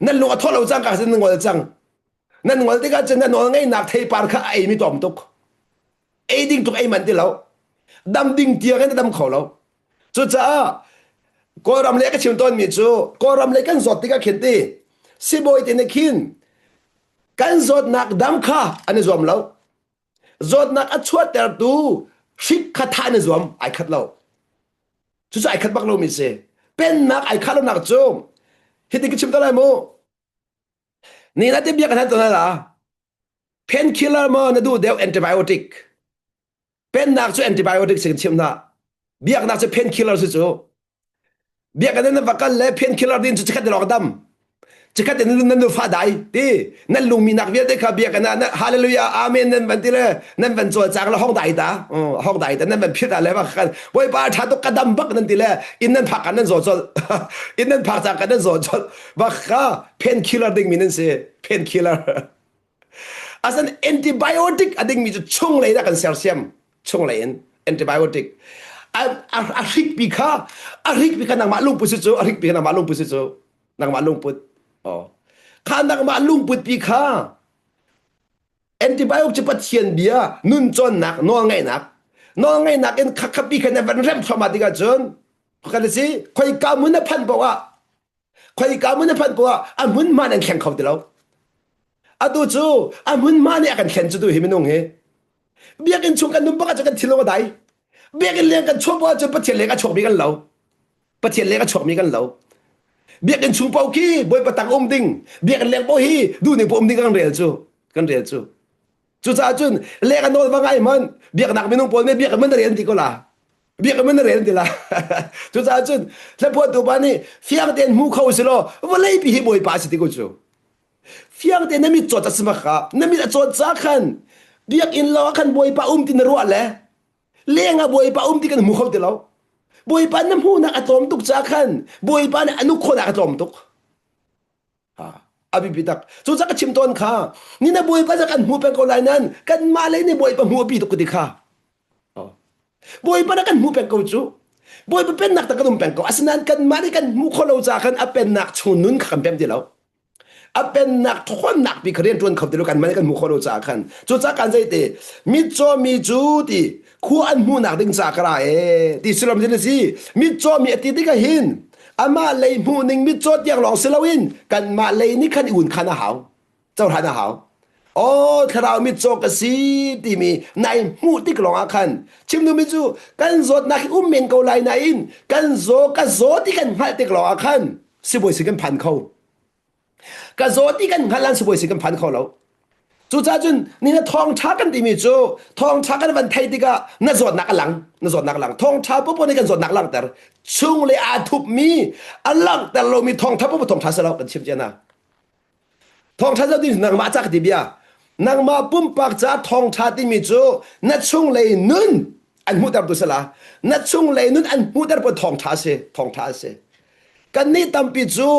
Nan lung a thawh lo cang ka sin nan ngol cang. Nan ngol tikah cun nan nawl ngeihnak theipar kha a ei mi tlawm tuk. Ei ding tuk ei man ti lo. Dam ding tiang in a dam kho lo. Cucaah Kawlram le ka chim tawnmi cu Kawlram le kan zawt tikah khin ti sibawi te nih khin kan zawtnak dam kha an i zuam lo. Zawtnak a chuahtertu hrik kha thah na zuam ai khat lo. Cucu ai khat bak lomi si. Pennak ai khah lonak cu hitin ka chim ta lai mu. Ni na te bia kan han ton la. Painkiller maw na duh deuh antibiotic. Pennak cu antibiotic si kan chim hna. Biaknak cu painkiller si cu. Biakinn na va kal le painkiller din cu chikkhat lawng dam. Chikkhat in nan nu fa dai ti nan lungmi nak vialte kha biakinn ah hallelujah amen nan van ti le nan van cawlcang le hong dai ta hong dai ta nan van phit le bak khan bawipa tha tuk ka dam bak nan ti le inn nan phak kan nan zaw colh inn nan phak cang kan nan zaw colh bak kha painkiller ding mi nan si painkiller Asan antibiotic a dingmi cu chunglei dah kan sersiam chunglei in antibiotic a, a, a hrikpi kha a hrikpi kha nangmah lungput si cu a hrikpi kha nangmah lungput si cu nangmah lungput oh kha nangmah lungput pi kha antibiotic cu Pathian bia nun cawnnak nawlngaihnak nawlngaihnak in kha khapi kha na van rem thluahmah tikah cun kan si khoika mun na phanh paoh ah khoika hmun a phanh poah a hmunhma nan thleng kho ti lo atu cu a hmunhma nih a kan thlen cu tu hi minung hi biakinn chung kan nun bak ahcun kan thinlung a dai biakinn leng kan chuah poah ahcun pathian leng a chuakmi kan lo pathian leng a chuakmi kan lo biakinn chung paoh khi bawipa tang um ding biakinn leng paoh hi duhning paoh um ding kan rel cu kan rel cu cucaah cun leng a nawl va ngai hmanh biaknak minung pawl nih biakinn man na rel ti ko la biakam in na rel ti la cucaah cun hlaphuahtu pa nih fiang tein hmu kho si law vawlei pi hi bawipa a si ti ko cu fiang tein na mit cawt a si bak na mit a cawt ca khan biakinn lo ah khan bawipa um ti na ruah le leng ah bawipa um ti kan hmu kho ti lo bawipa na hmuhnak a tlawm tuk ca khan bawipa nih a nuk khawhnak a tlawm tuk a biapi tak cu ca ka chim tawn kha ni na bawipa ca kan hmu peng ko lai nan kanmah lei nih bawipa hmu a pi tuk ka ti kha Bawipa na kan hmu peng ko cu. Bawipa pennak tak kan um peng ko. Asinain kanmah nih kan hmuh khawh lo caah khan a pennak chung nun kha kan pem ti lo. A pennak ṭhawnnak pi kha rian ṭuan kho ti lo kanmah nih kan hmuh khawh lo caah khan. Cucaah kan zei ti mitcaw mi cu ti khua an hmuhnak ding caah ka ra e ti sullam cu si. Mitcaw mi a ti tikah hin amah lei hmuh ning mitcaw tiang lawng si loin kanmah lei nih khan i un khan a hau. Cohlan a hau. Aw thlarau mitcaw ka si timi nai hmuh tik lawngah khan chim duhmi cu kan zawtnak hi um men ko lai nain kan zaw ka zaw ti kan hngalh tik lawngah khan sibawi sin kan phan kho. Ka zaw ti kan hngalh lan sibawi sin kan phan kho lo. Cucaah cun ni na thawngṭha kan timi cu thawngṭha kan van theih tikah na zawtnak a lang na zawtnak a lang thawngṭha popo nih kan zawtnak langhter chung le aa thupmi a langhter lomi thawngṭha popo thawngṭha si lo kan chim cia hna. Thawngṭha zoh ding nangmah ca ka ti bia. Nangmah pumpak ca thawngṭha timi cu na chunglei nun an hmuhtertu si la. Na chunglei nun an hmuhter pun thawngṭha a si. Thawngṭha a si. Kannih tampi cu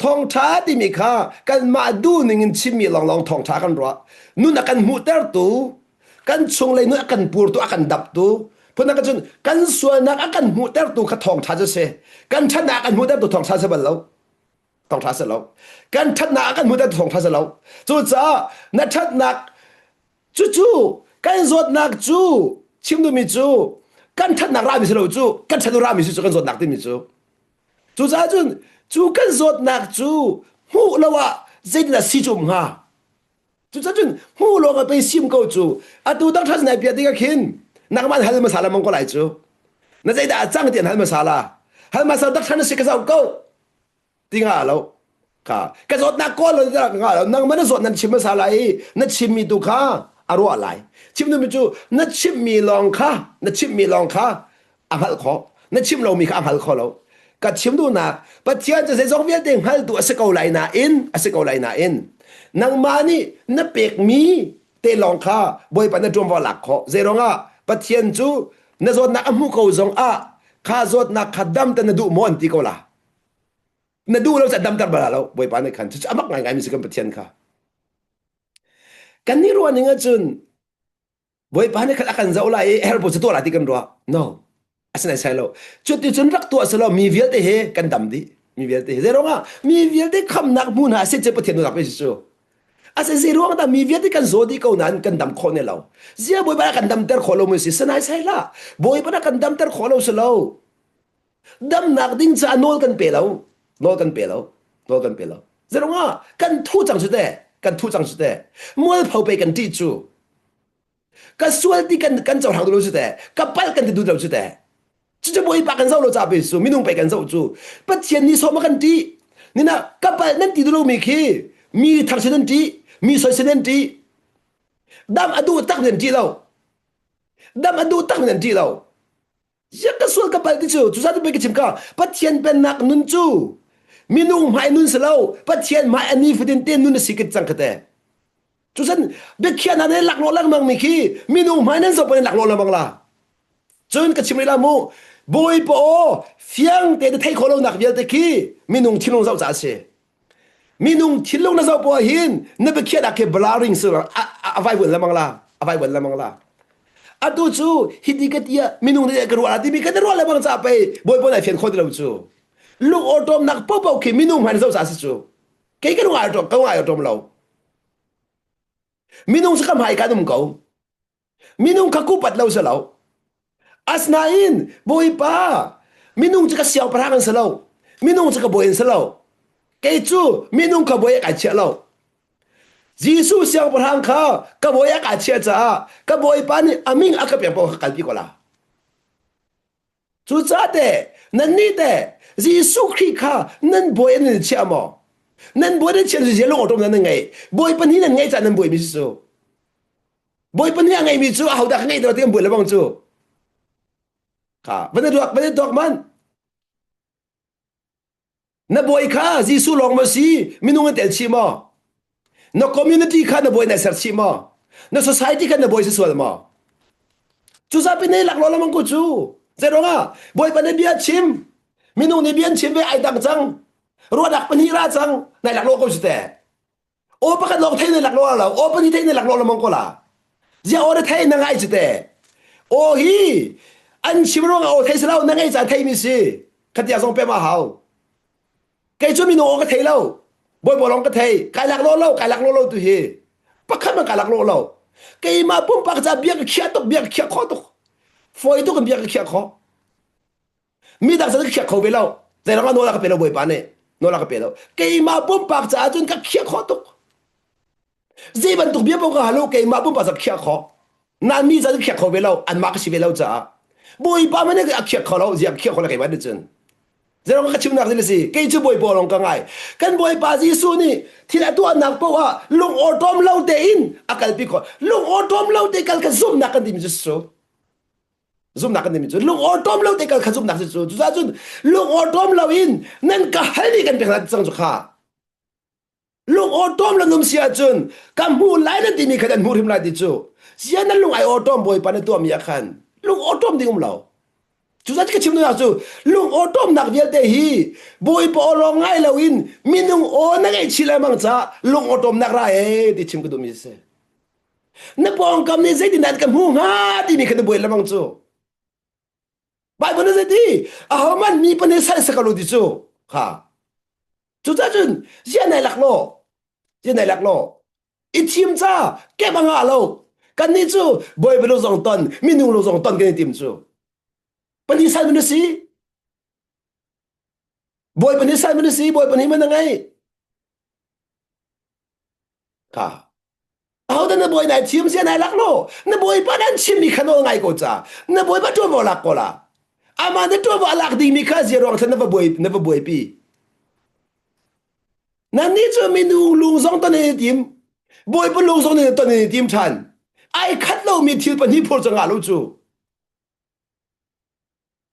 thawngṭha timi kha kanmah duhning in chimmi lawnglawng thawngṭha kan ruah. Nun a kan hmuhtertu, kan chunglei nun a kan purtu, a kan daptu, phundang cun kan sualnak a kan hmuhtertu kha thawngṭha cu si. Kan ṭhatnak a kan hmuhtertu thawngṭha si bal lo. Thawngṭha si lo. Kan ṭhatnak a kan hmuhter thawngṭha si lo. Cucaah na ṭhatnak cucu kan zawtnak cu chim duhmi cu kan ṭhatnak rami si lo cu kan ṭhat rami si cu kan zawtnak timi cu. Cucaah cun cu kan zawtnak cu hmuh lo ah zeitindah si cu um hnga? Cucaah cun hmuh lawng ah pei sim ko cu. Atu dang ṭhat nai piah tikah khin. Nangmah hal hmasa la mong ko lai cu. Na zeidah a cang ti an hal hmasa la. Hal hmasa doctor na si ka zoh ko. Ti nga lo. Kha ka zawtnak kawl lo ti nga lo. Nangmah na zawt nan chim hmasa lai i na chimmi tu kha a ruah lai. Chim duhmi cu na chimmi lawng kha na chimmi lawng kha a hngalh khawh. Na chim lomi kha a hngal kho lo. Ka chim duhnak Pathian cu zeizong vialte hngaltu a si ko lai nain a si ko lai nain nangmah nih na pekmi te lawng kha Bawipa na ṭuanvo lak khawh. Zeiruangah Pathian cu na zawtnak a hmuh ko zong ah kha zawtnak kha damter na duh maw an ti ko la. Na duh lo cu a damter bal lo Bawipa nih khan cucu a mak ngaingai mi si kan Pathian kha. Kan nih ruah ning ahcun Bawipa nih khan a kan zoh lai i herh cu tuah lai ti kan ruah. No. Asinain sai lo. Cuti cun rak tuah selaw mi vialte he kan dam dih. Mi vialte he. Zeiruangah mi vialte khamnak hmun ah sit Pathian nu rak cu. Ase zeiruang dah mi vialte kan zaw dih ko nain kan dam khawh ne lo. Zia Bawipa kan damter khawh lo mu si. Sanai sai la. Bawipa na kan damter khawh lo si lo. Damnak ding caah nawl kan pe lo. Nawl kan pe lo. Nawl kan pe lo. Zeiruangah kan thu cang cu te. Kan thu cang cu te. Mualpho pe kan ṭih cu. Ka sual ti kan kan cohlang duh lo cu teh. Ka palh kan ti duh lo cu teh. Cucu Bawipa kan zoh lo ca pe su minung pe kan zoh cu. Pathian nih sawm a kan ṭih. Nina ka palh nan ti duh lomi khi mi thar sin an ṭih, mi soisin an ṭih. Dam a duh tak nan ṭih lo. Dam a duh tak nan ṭih lo. Ziak ka sual ka palh ti cu cu zat ka chim ka Pathian pennak nun cu minung hmai nun si lo Pathian hmai a nifatin te nun a si kit cang kate cucun biakhiah hna ne laklawh lengmang mi khi minung hmai nan zoh pawn laklawh lengmang la cun ka chim rih la mu Bawipa aw fiang te na theih khawh lonak vialte khi minung thinlung zoh ca a si Minung thinlung na zoh poah hin na biakhiahnak khi blurring si a vai vuan lengmang la a vai vuan lengmang la atu cu hiti ka ti ah minung nih ka ruah la timi kan ruah lengmang ca pei bawipa nai fian kho ti lo cu lung awṭawmnak paohpaoh khi minung hmai na zoh ca si cu kei ka ngai ka ngai awṭawm lo minung cu ka hmai kan um ko Minung kha kupat lo si lo. Asinain Bawipa, minung cu ka siangpahrang an si lo. Minung cu ka bawi an si lo. Kei cu minung kha bawi ah kai chiah lo. Jesuh siangpahrang kha ka bawi ah kaa chiah caah ka Bawipa nih a min a ka pek paoh kha kalpi ko la. Cucaah teh nannih teh Jesuh Khrih kha nan bawi an in chiah maw? Nan bawi nan chiah cu lung awṭawm nan ngei. Bawi pahnih nan ngeih caah nan buaimi si cu. Bawipa nih a ngeimi cu ahodah ka ngeih ti an buai lebang cu. Kha van i ruak van i tuak man. Na bawi kha Jesuh lawng maw si minung an tel chih maw? Na community kha na bawi na ser chih maw? Na society kha na bawi si sual maw? Cu zapi ne lak lo lamang ku cu. Zeiruangah Bawipa nih bia chim minung nih bia an chim ve ai dang cang. Ruahnak pahnih ra cang nai lak lo ko si te. Aw pakhat lawng thei na lak lo lo aw pahnih thei na lak lo lamong ko la zia aw na thei na ngai cu te aw hi an chim ruang aw thei si lo na ngei ca thei mi si khatia zong pe ma hau kei cu minu aw ka thei lo bawipa lawng ka thei kai lak lo lo kai lak lo lo tu hi pakhat man kai lak lo lo keimah pumpak ca bia ka khiah tuk bia ka khiah kho tuk foi tuk in bia ka khiah kho Midang cu ka khiak kho ve lo. Zeiruang ah nawl a ka pe lo Bawipa nih. Nawl a ka pe lo. Keimah pumpak caah cun ka khiah khawh tuk. Zei bantuk bia paoh ka hal u keimah pumpak ca khiah khawh. Nain mi ca cu khiak kho ve lo. Anmah ka si ve lo caah. Bawipa man nih a khiak kho lo. Ziang khiak kho lo keimah nih cun. Zeiruang ka chimnak thil a si. Kei cu Bawipa lawng ka ngai. Kan Bawipa Jesuh nih thil a tuahnak paoh ah lung awṭawm lo tein a kalpi khawh. Lung awṭawm lo te kal kha zumhnak kan timi cu su. Zumhnak kan timi cu lung awṭawm lo te kal kha zumhnak si cu. Cucaah cun lung awṭawm lo in nan ka hal i kan pek hna cang cu kha. Lung awṭawm lo num si ahcun ka hmu lai nan timi kha nan hmu hrim lai ti cu. Sia nan lung ai awṭawm Bawipa na tuahmi ah khan lung awṭawm ding um lo. Cucaah ka chim duhnak cu lung awṭawmnak vialte hi Bawipa aw lawng ngai lo in minung aw na ngeih chih lengmang caah lung awṭawmnak ra ee ti chim ka duhmi si. Na pawngkam nih zeitindah an ka hmuh hnga timi kha na buai lengmang cu. Bible nih zeiti? Ahohmanh mi pa nih sal si ko lo ti cu. Kha. Cucaah cun zia nai lak law, zia nai lak law. I thim ca kep a ngah lo. Kannih cu bawipa lu zong ton, minung lu zong ton kan i tim cu. Pahnih sal man si. Bawipa nih sal man si, bawipa nih man a ngei. Kha. Ahodah na bawi nai thim sia nai lak lo. Na bawipa nan chimmi kha nawl ngai ko ca. Na bawipa ṭuanvo lak ko la. Amah na ṭuanvo a lak dingmi kha zia ruang thlan na va buai na va buaipi. Nannih cu minung lung zong ton in i tim. Bawipa lung zong in ton in i tim ṭhan. Ai khat lomi thil pahnih phur cu ngah lo cu.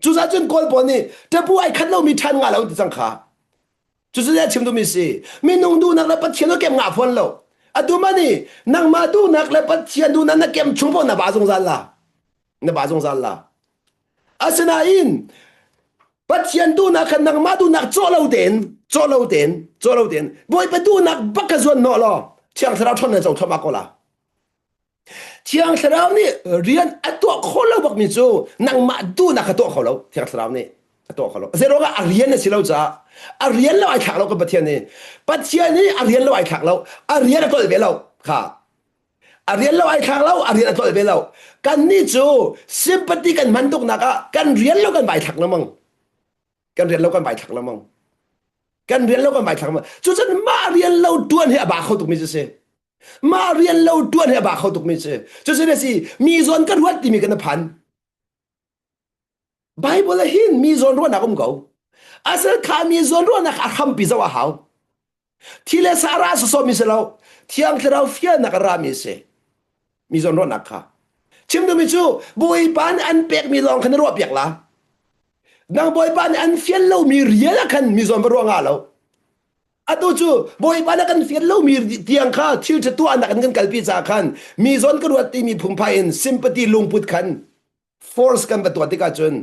Cucaah cun Kawl pawl nih ṭapu ai khat lomi ṭhan ngah lo ti cang kha. Cucu a chim duhmi si. Minung duhnak le Pathian a kem ngah fawn lo. Atu ma nih nangmah duhnak le Pathian duhnak na kem chung paoh na ba zungzal la. Na ba zungzal la. Asinain Pathian duhnak kha nangmah duhnak cawh lo tein cawh lo tein cawh lo tein Bawipa duhnak bak ka zuan hnawh law Thiang Thlarau ṭhawn na co thluahmah ko la. Thiang Thlarau nih rian a tuah khawh lo bakmi cu nangmah duhnak kha tuah kho lo. Thiang Thlarau nih a tuah kho lo. Zeiruangah a rian a si lo caah a rian lo ai thlak lo kan Pathian nih. Pathian nih a rian lo ai thlak lo. A rian a tlolh ve lo. Kha. A rian lo ai thlak lo, a rian a tlolh ve lo. Kannih cu sympathy kan hman tuknak ah kan rian lo kan vai thlak lengmang. Kan rian lo kan vai thlak lengmang. Kan rian lo kan vai thlak lengmang. Cucun mah rian lo tuan hi a ba kho tukmi cu si. Mah rian lo tuan hi a ba kho tukmi si. Cucun a si, mi zawn ka ruat timi kan phan. Bible ah hin mi zawn ruahnak um ko. Asal kha mi zawn ruahnak a hrampi zoh a hau. Thi le sa ra sawsawmi si lo. Thiang Thlarau fialnak a rami si. Mi zawn ruahnak kha. Chim duhmi cu Bawipa nih an pekmi lawng kha na ruah piak la. Nang Bawipa nih an fial lomi rial ah khan mi zawn va ruah nga lo. Atu cu Bawipa na kan fial lomi tiang kha thil ṭha tuahnak in kan kalpi caah khan mi zawn ka ruat timi phungphai in sympathy lungput khan force kan va tuah tikah cun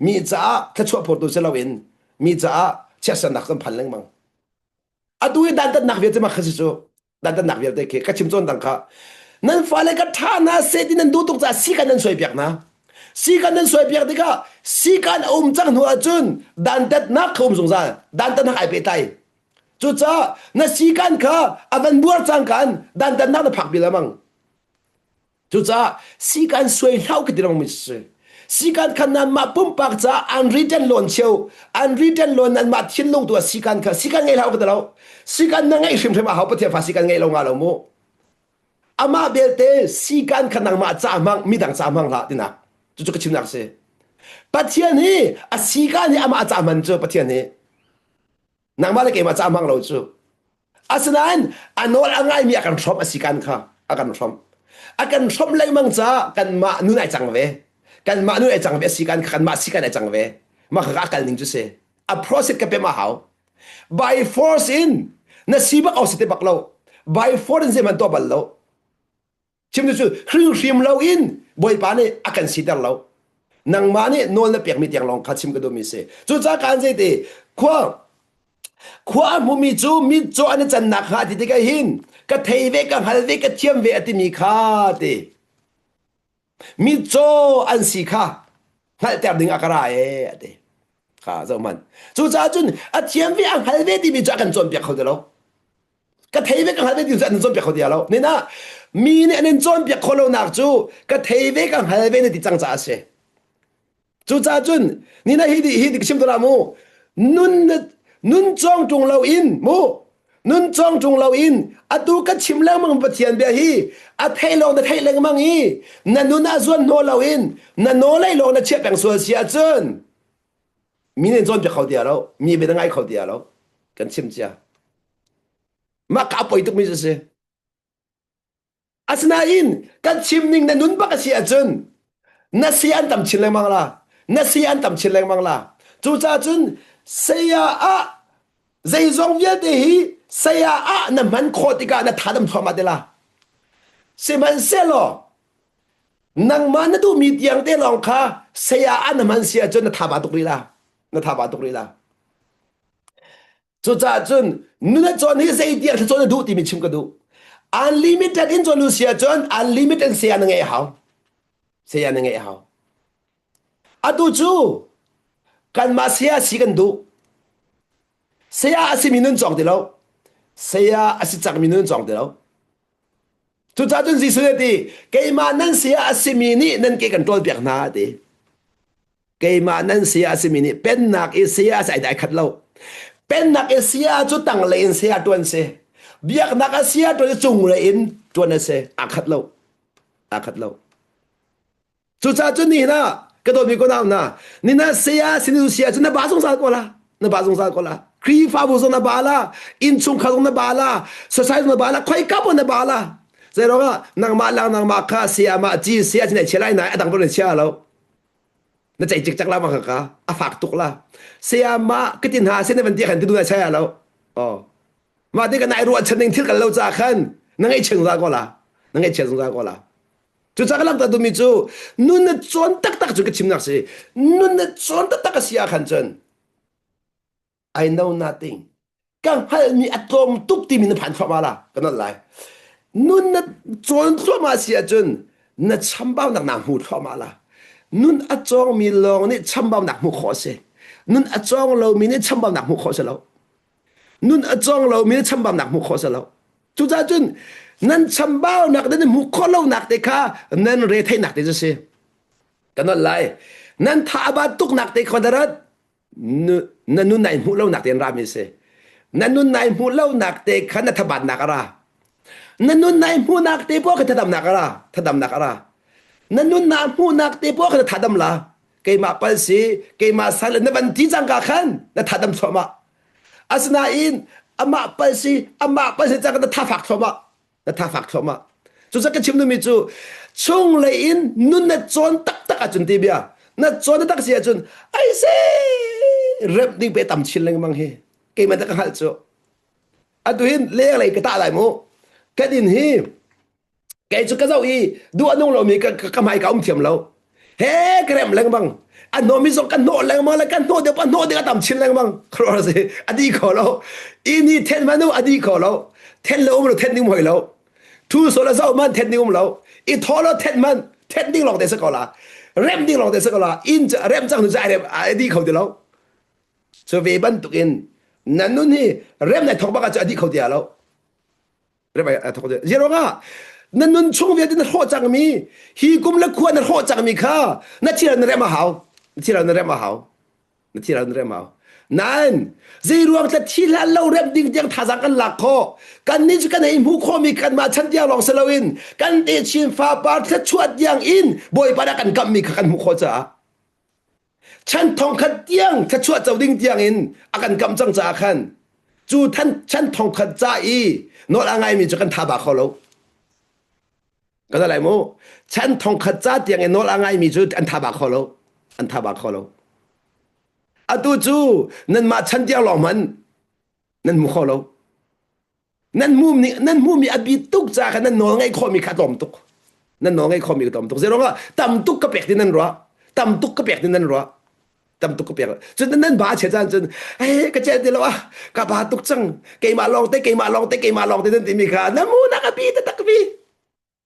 mi caah thluachuah phawtu si loin mi caah chiatsernak kan phan lengmang. Atu i dantatnak vialte mah kha si cu dantatnak vialte khi ka chim cawn dang kha nan fale ka ṭha hna seh ti nan duh tuk caah sikan nan suaipiak hna. Sikan nan suaipiak tikah sikan a um cang hnu ahcun dantatnak kha um zungzal dantatnak ai pehtlai. Cucaah na sikan kha a van buar cang kan dantatnak na phak pi lengmang. Cucaah sikan suai hlah ka ti rang mi si. Sikan kha nanmah pumpak caah unwritten loan cheu, unwritten loan nanmah thinlung tu ah sikan kha sikan ngei hlah ka ti lo. Sikan na ngeih hrimhrim a hau Pathian fa sikan ngei lo nga lo mu. Amah belte sikan kha nangmah ca hmang midang ca hmang hlah tinak. Cucu ka chimnak si. Pathian hi a sikan hi amah ca hman cu Pathian hi nangmah le keimah ca hmang lo cu asinain a nawl a ngaimi a kan hrawmh a si kan kha a kan hrawmh a kan hrawmh lengmang caah kanmah nun ai cang ve kanmah nun ai cang ve a si kan kha kanmah si kan ai cang ve mah kha a kal ning cu si a process ka pem a hau by force in na si bak au si te bak lo by force in zeihmanh tuah bal lo Chim cu hrimhrim lo in Bawipa nih a kan siter lo. Nangmah nih nawl na pekmi tiang lawng kha chim ka duhmi si. Cucaah kaan zeiti khua khua a hmumi cu mitcaw an i cannak hnga ti tikah hin ka thei ve ka hngal ve ka thiam ve a timi kha ti mitcaw an si kha hngalhter ding a ka ra ee a ti kha zoh hmanh cucaah cun a thiam ve a hngal ve timi cu a kan cawnpiak kho ti lo ka thei ve ka hngal ve ti cu an cawnpiak kho ti lo nina mi nih an in cawnpiak khawh lonak cu ka thei ve ka hngal ve na ti cang caah a si cucaah cun nina hi hi hi chim tuah mu nun nun cawng ṭung lo in mu nun cawng ṭung lo in atu ka chim lengmang Pathian bia hi a thei lawng na theih lengmang i na nun ah zuan hnaw lo in na nawlei lawng na chiah peng sual si ahcun mi nih cawnpiak kho ti lo mi bia ngai kho ti lo kan chim cia mah ka poi tukmi cu si asinain kan chim ning na nun bak a si ahcun na si an tam chin lengmang la na si an tam chin lengmang la cucaah cun saya ah zeizong vialte hi saya ah na hman khawh tikah na tha dam thluahmah te la sihmanhsehlaw Nangmah na duhmi tiang te lawng kha saya ah na hman si ahcun na thaba tuk rih la. Na thaba tuk rih la. Cucaah cun nun a cawn hi zei tiang cawn na duh timi chim ka duh. Unlimited in cawn si ahcun unlimited saya na ngeih a hau. Saya na ngeih a hau. Atu cu kanmah saya si kan duh. Saya a simi nun cawng ti lo. Saya a si cangmi nun cawng ti lo. Cucaah cun Jesuh nih a ti, keimah nan saya a simi nih nan ke kan ṭawlpiak hna a ti. Keimah nan saya a simi nih pennak i saya a si ai khat lo. Pennak i saya cu tanglei in saya ṭuan si. Biaknak a saya ṭuan i cunglei in. ṭuan a si. Aa khat lo. Aa khat lo. Cucaah cun nihin ah ka dawtmi ko nau hna, nina saya sinu sia cu na ba zungzal ko la. Na ba zungzal ko la. Khrihfabu zong na ba la, innchungkhar zong na ba la, society zong na ba la, khoika pun na ba la. Zeiruangah nangmah lang nangmah kha saya mah ci saya chin ai chia lai nai a dang pun na chia lo. Na cei cikcak la ma kha ka a fak tuk la. Saya mah ka tin ha sin na van ti khan ti du na chia lo. Oh. Mah ti kan ai ruahchan ning thil kan lo ca khan na ngaihchia zungzal ko la. Na ngaihchia zungzal ko la. Cucaah ka langhter duhmi cu nun na cawn taktak cu ka chimnak si. Nun na cawn taktak a si ah khan cun I know nothing. Ka hngalhmi a tlawm tuk timi na phan thluahmah la. Ka nolh lai. Nun na cawn thluahmah si ahcun na chambaunak naa hmu thluahmah la. Nun a cawngmi lawng nih chambaunak hmuh khawh a si. Nun a cawng lomi nih chambaunak hmuh khawh a si lo. Nun a cawng lomi nih chambaunak hmuh khawh a si lo. Cucaah cun nan chambaunak nan hmuh khawh lonak te kha nan retheihnak te cu si. Ka nolh lai. Nan tha a bat tuknak te kha na rat na nun nai hmuh lonak te an rami si. Na nun nai hmuh lonak te kha na thabatnak a ra. Na nun nai hmuhnak te poah kha thadamnak a ra. Thadamnak a ra. Na nun na hmuhnak te poah kha na thadam la. Keimah pal si, keimah sal na van ti cangka khan na thadam thluahmah. Asinain amah pal si, amah pal si cangka na tha fak thluahmah. Na tha fak thluahmah. Cucaah ka chim duhmi cu chunglei in nun na cawn taktak ahcun ti bia na cawn taktak si ahcun ai se remh ding pe tam chin lengmang hi keimah ta ka hngalh cu atu hin lenglei ka tah lai mu kan inn hi kei cu ka zoh i duh a nung lomi ka ka hmai ka um thiam lo he ka remh lengmang a hnawmi zong ka hnawh lengmang le ka hnawh deuh pa hnawh ding a tam chin lengmang khuaruahhar si a di kho lo inn hi then man u a di kho lo then lo um lo then ding hoi lo thu so la zoh man then ding um lo i thaw lo then man then ding lawng te sa ko la rem ding lawng te sa ko la inn rem cang nu cu ai di kho ti lo so ve bantuk in nan nun hi rem nai thok bak ah cu a di kho ti lo Zeiruangah na nun chung vialte na hrawh cangmi hi kum le khua na hrawh cangmi kha na thil na rem a hau na thil na rem a hau na thil na rem a hau nain zeiruang tla thi hlan lo rem ding tiang thazaang kan lak khawh kan nih cu kan hei hmuh khawhmi kanmah chan tiang lawng si loin kan techin fapar thluachuah tiang in Bawipa dah kan kamhmi kha kan hmuh khawh caah Chan thongkhat tiang thluachuah co ding tiang in a kan kamh cang caah khan cu than chan thongkhat ca i nawl a ngaimi cu kan tha ba kho lo. Ka lai mu. Chan thongkhat ca tiang i nawl a ngaimi cu an tha ba kho lo. An tha ba kho lo. Atu cu nanmah chan tiang lawng hmanh nan hmu kho lo. Nan hmuhmi nan hmuhmi a bi tuk ca kha nan nawl ngaih khawhmi kha tlawm tuk. Nan nawl ngaih khawhmi kha tlawm tuk. Zeiruangah tam tuk ka pek ti nan ruah. Tam tuk ka pek ti nan ruah. Tam tuk ka pek. Cun nan ba chia caan cun hey ka cel ti lo ah ka ba tuk cang. Keimah lawng te keimah lawng te keimah lawng te nan timi kha na mu nak a bi taktak mi.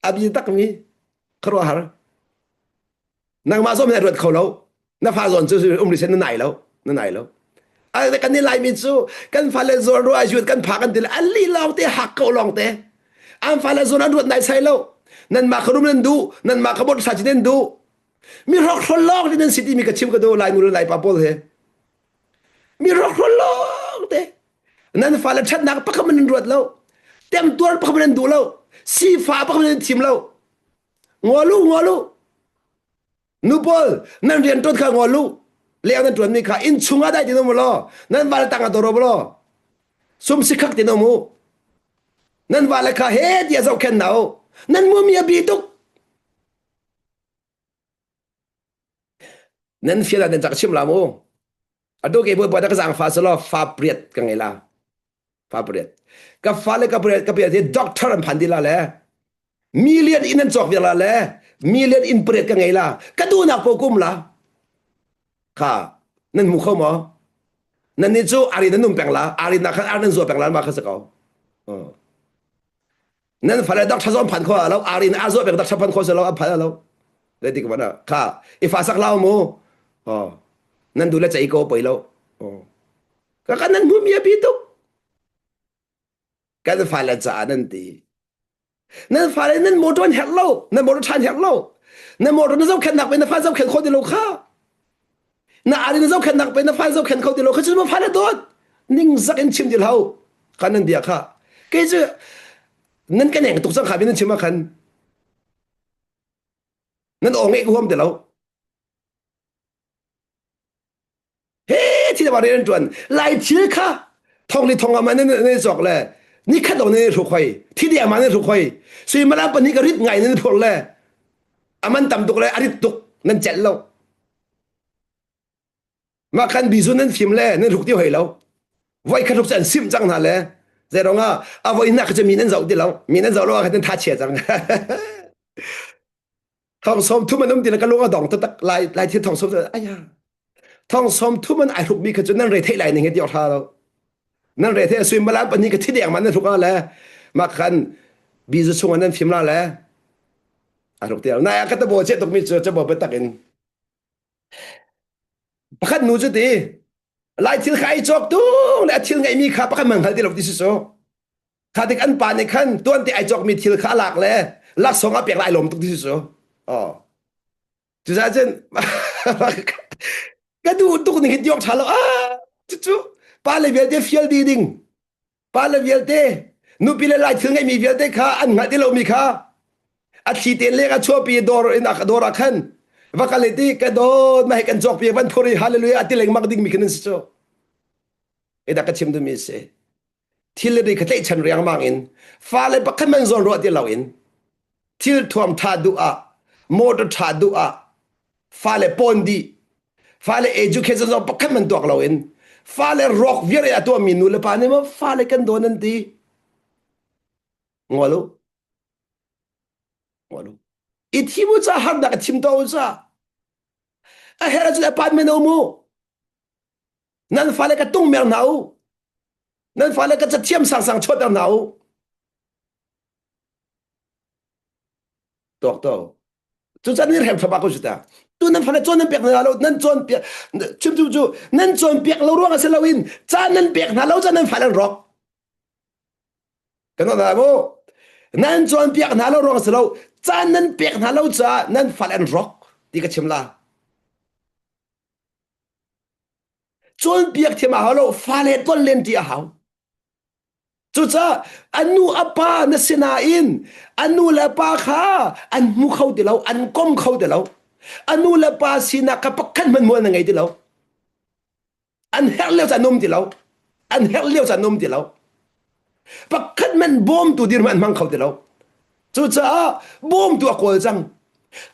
A bi tak mi. Khuaruahhar. Nangmah zawn na ruat kho lo. Na fa zawn cu um rih na nai lo. Na nai lo. Kan ni Laimi cu kan fale zawn ruah ah kan pha kan ti le an li lawng te hak ko lawng te. An fale zawn an ruat nai sai lo. Nan mah kha rum nan duh, nan mah kha bot sa ci nan duh. Mi hrokhrol lawng te nan si timi ka chim ka duh Lai nu le Lai pa pawl he. Mi hrokhrol lawng te. Nan fale ṭhatnak pakhat man nan ruat lo. Temtuar pakhat man nan duh lo. Sifa pakhat man nan thim lo. Ngol u, ngol u. Nu pawl, nan rian ṭuan kha ngol u. Leng nan ṭuanmi kha inn chungah dai tin um u law, nan vale tangah dor u law, sum sikhak tin um u. Nan vale kha he tiah zohkhenh hna u. Nan mumi a bi tuk. Nan fial ah nan cak chim la mu. Atu ke bawipa ta ka zaangfa selaw fa priat ka ngei la. Fa priat. Ka fale ka priat ka priat hi doctor an phan dih la le million in an cawk viar la le million in pariat ka ngei la ka duhnak po kum la kha nan hmu kho maw nan nih cu ari nan um peng la ari na khan ar nan zuwa peng la ma kha sa ko nan fale dak tha zon phan kho lo ari na ar zuwa peng dak tha phan kho se lo an phan lo le tik mana kha i fa sak lao mu oh nan du le chei ko poi lo oh ka kan nan hmu mi a bi tuk kan fale caah nan ti nan fale nan motor an herh lo nan motor ṭhan herh lo na motor na zohkhenhnak pe na fa zohkhenh kho ti lo kha na ari na zohkhenhnak pe na fa zohkhenh kho ti lo kha cu ma fale dawt ningzak in chim ti hlah kan nan bia kha kei cu Nan kan eng tuk cang kha nan chim ah khan nan aw ngeih ka huam ti lo. He thi da rian tuan lai thil kha thong li thong ama nan nan cok le ni khat lo nan hruk hoi thi dia ma nan hruk hoi suimilam pahnih ka rit ngai nan phur le aman tam tuk le a rit tuk nan celh lo mah khan bizu nan fim le nan hruk ti hoi lo voi khat hruk cu an simh cang hna le zei rong ah a voi nak cu mi nan zoh ti lo mi nan zoh lo ah khan nan tha chia cang thong som thum an um ti le ka lung a dong taktak lai lai thil thong som aya thong som thum an ai hruk mi kha cu nan re theih lai ning he ti hra lo nan re theih suimilam pahnih ka thi deng ma nan hruk a le ma khan bizu chung an nan fim la le a hruk ti na ya ka ta bo che tuk mi cu che bo tak in pakhat nu cu ti lai thil kha ai cawk tu le a thil ngeih mi kha pakhat man hngal ti lo ti si so Kha tik an pa nih khan tuan te ai cawkmi thil kha a lak le laksawng a pek lai lawm tuk ti cu. Oh. Cucaah cun ka duh tuk ning hi tiok ṭha lo. Ah, cucu pa le vialte fial di ding. Pa le vialte nupi le lai thil ngeimi vialte kha an hngalh ti lomi kha a thli te leng a chuahpi dawr in a dawr ah khan va kal i ti ka dawt ma he kan cawk pi van phur i hallelujah a ti lengmang ding mi khan an si cu. Eda ka chim duhmi si. Thil le ri kha tlaihchan riangmang in fale pakhat man zawn ruah ti loin thil thuam ṭha duh ah motor ṭha duh ah fale pawn dih fale education zong pakhat man tuak loin fale rawk viar i a tuahmi nu le pa nih maw fale kan dawn an ti ngol u ngol u i thi mu ca harnak a chim to u ca a herh ahcun apartment um u Nan fale ka tung mer hna u. Nan fale ka cathiam sangsang chuahter hna u. Tuak to. Cucan ni hrem thaba ko ta. Tu nan fale cawn nan pek hna lo, nan cawn piak chim cu cu nan cawn piak lo ruang a si lo in ca nan pek hna lo ca nan fale an rawk. Kan hna mu. Nan cawn piak hna lo ruang a si lo, caan nan pek hna lo caah nan fale an rawk ti ka chim la. Cawnpiak thiam a hau lo, fale ton len ti a hau. Cucaah a nu a pa na si nain a nu le pa kha an hmu kho ti lo, an kom kho ti lo. A nu le pa sinak kha pakhat hmanh mual na ngei ti lo. An herh lio caan um ti lo. An herh lio caan um ti lo. Pakhat hmanh bawmtu dirhmun an hmang kho ti lo. Cucaah bawmtu a kawl cang.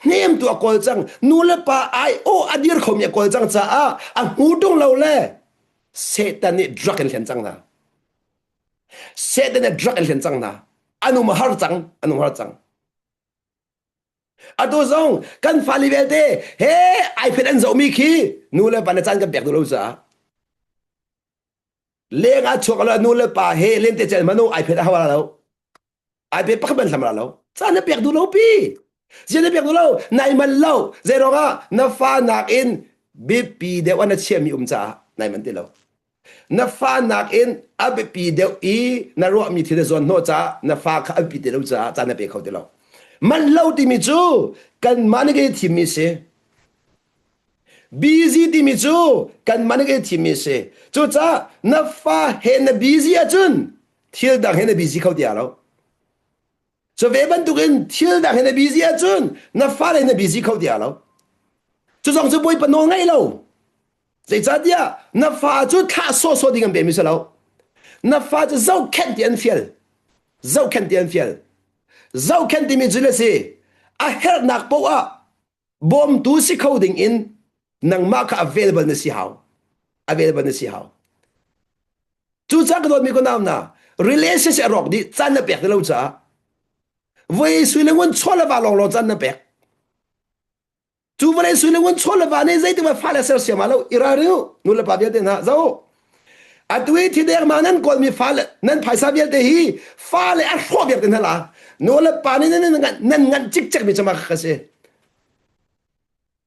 Hnemtu a kawl cang. Nu le pa ai aw a dir khomi a kawl cang caah a hmu tung lo le Satan nih drug in hlen cang hna. Satan nih drug in hlen cang hna. An um har cang. An um har cang. Atu zong kan fale vialte he iPad an zohmi khi nu le pa na caan kan pek duh lo caah leng ah chuak lo nu le pa he lente cel manu iPad a hawa lo iPad pakhat ban hlam ra lo caan na pek duh lo pi zian na pek duh lo nai man lo zei ruang ah na fa nakin biapi deuh ah na chiami um caah nai man ti lo na fa nakin a biapi deuh i na ruahmi thil na zawn hnawh caah na fa kha a biapi ti lo caah caan na pe kho ti lo man lo timi cu kanmah nih kan i thimmi si Busy timi cu kanmah nih kan i thimmi si. Cucaah na fa he na busy ahcun thil dang he na busy kho ti lo. Cu ve bantukin thil dang he na busy ahcun na fale na busy kho ti lo. Cu zong cu Bawipa nawl ngaih lo. Zeicahtiah na fa cu thlah sawhsawh ding an pemi si lo. Na fa cu zohkhenh ti an fial. Zohkhenh ti an fial. Zohkhenh timi cu le si a herhnak paoh ah bawmtu si kho ding in nangmah kha available na si hau available na si hau cucaah ka dawtmi ko nau na relationship a rawk dih caan na pek ti lo caah voi sui le ngun chaw le va lawng lawng caan na pek cu vawlei sui le ngun chaw le va nih zeitik ma fale sersiam ah lo i ralring u nu le pa vialte hna zo atu i thideng ma nan kawlmi fale nan phaisa vialte hi fale a hrawh vialte hna la nu le pa nih nan nan nganh cikcek mi cama ka si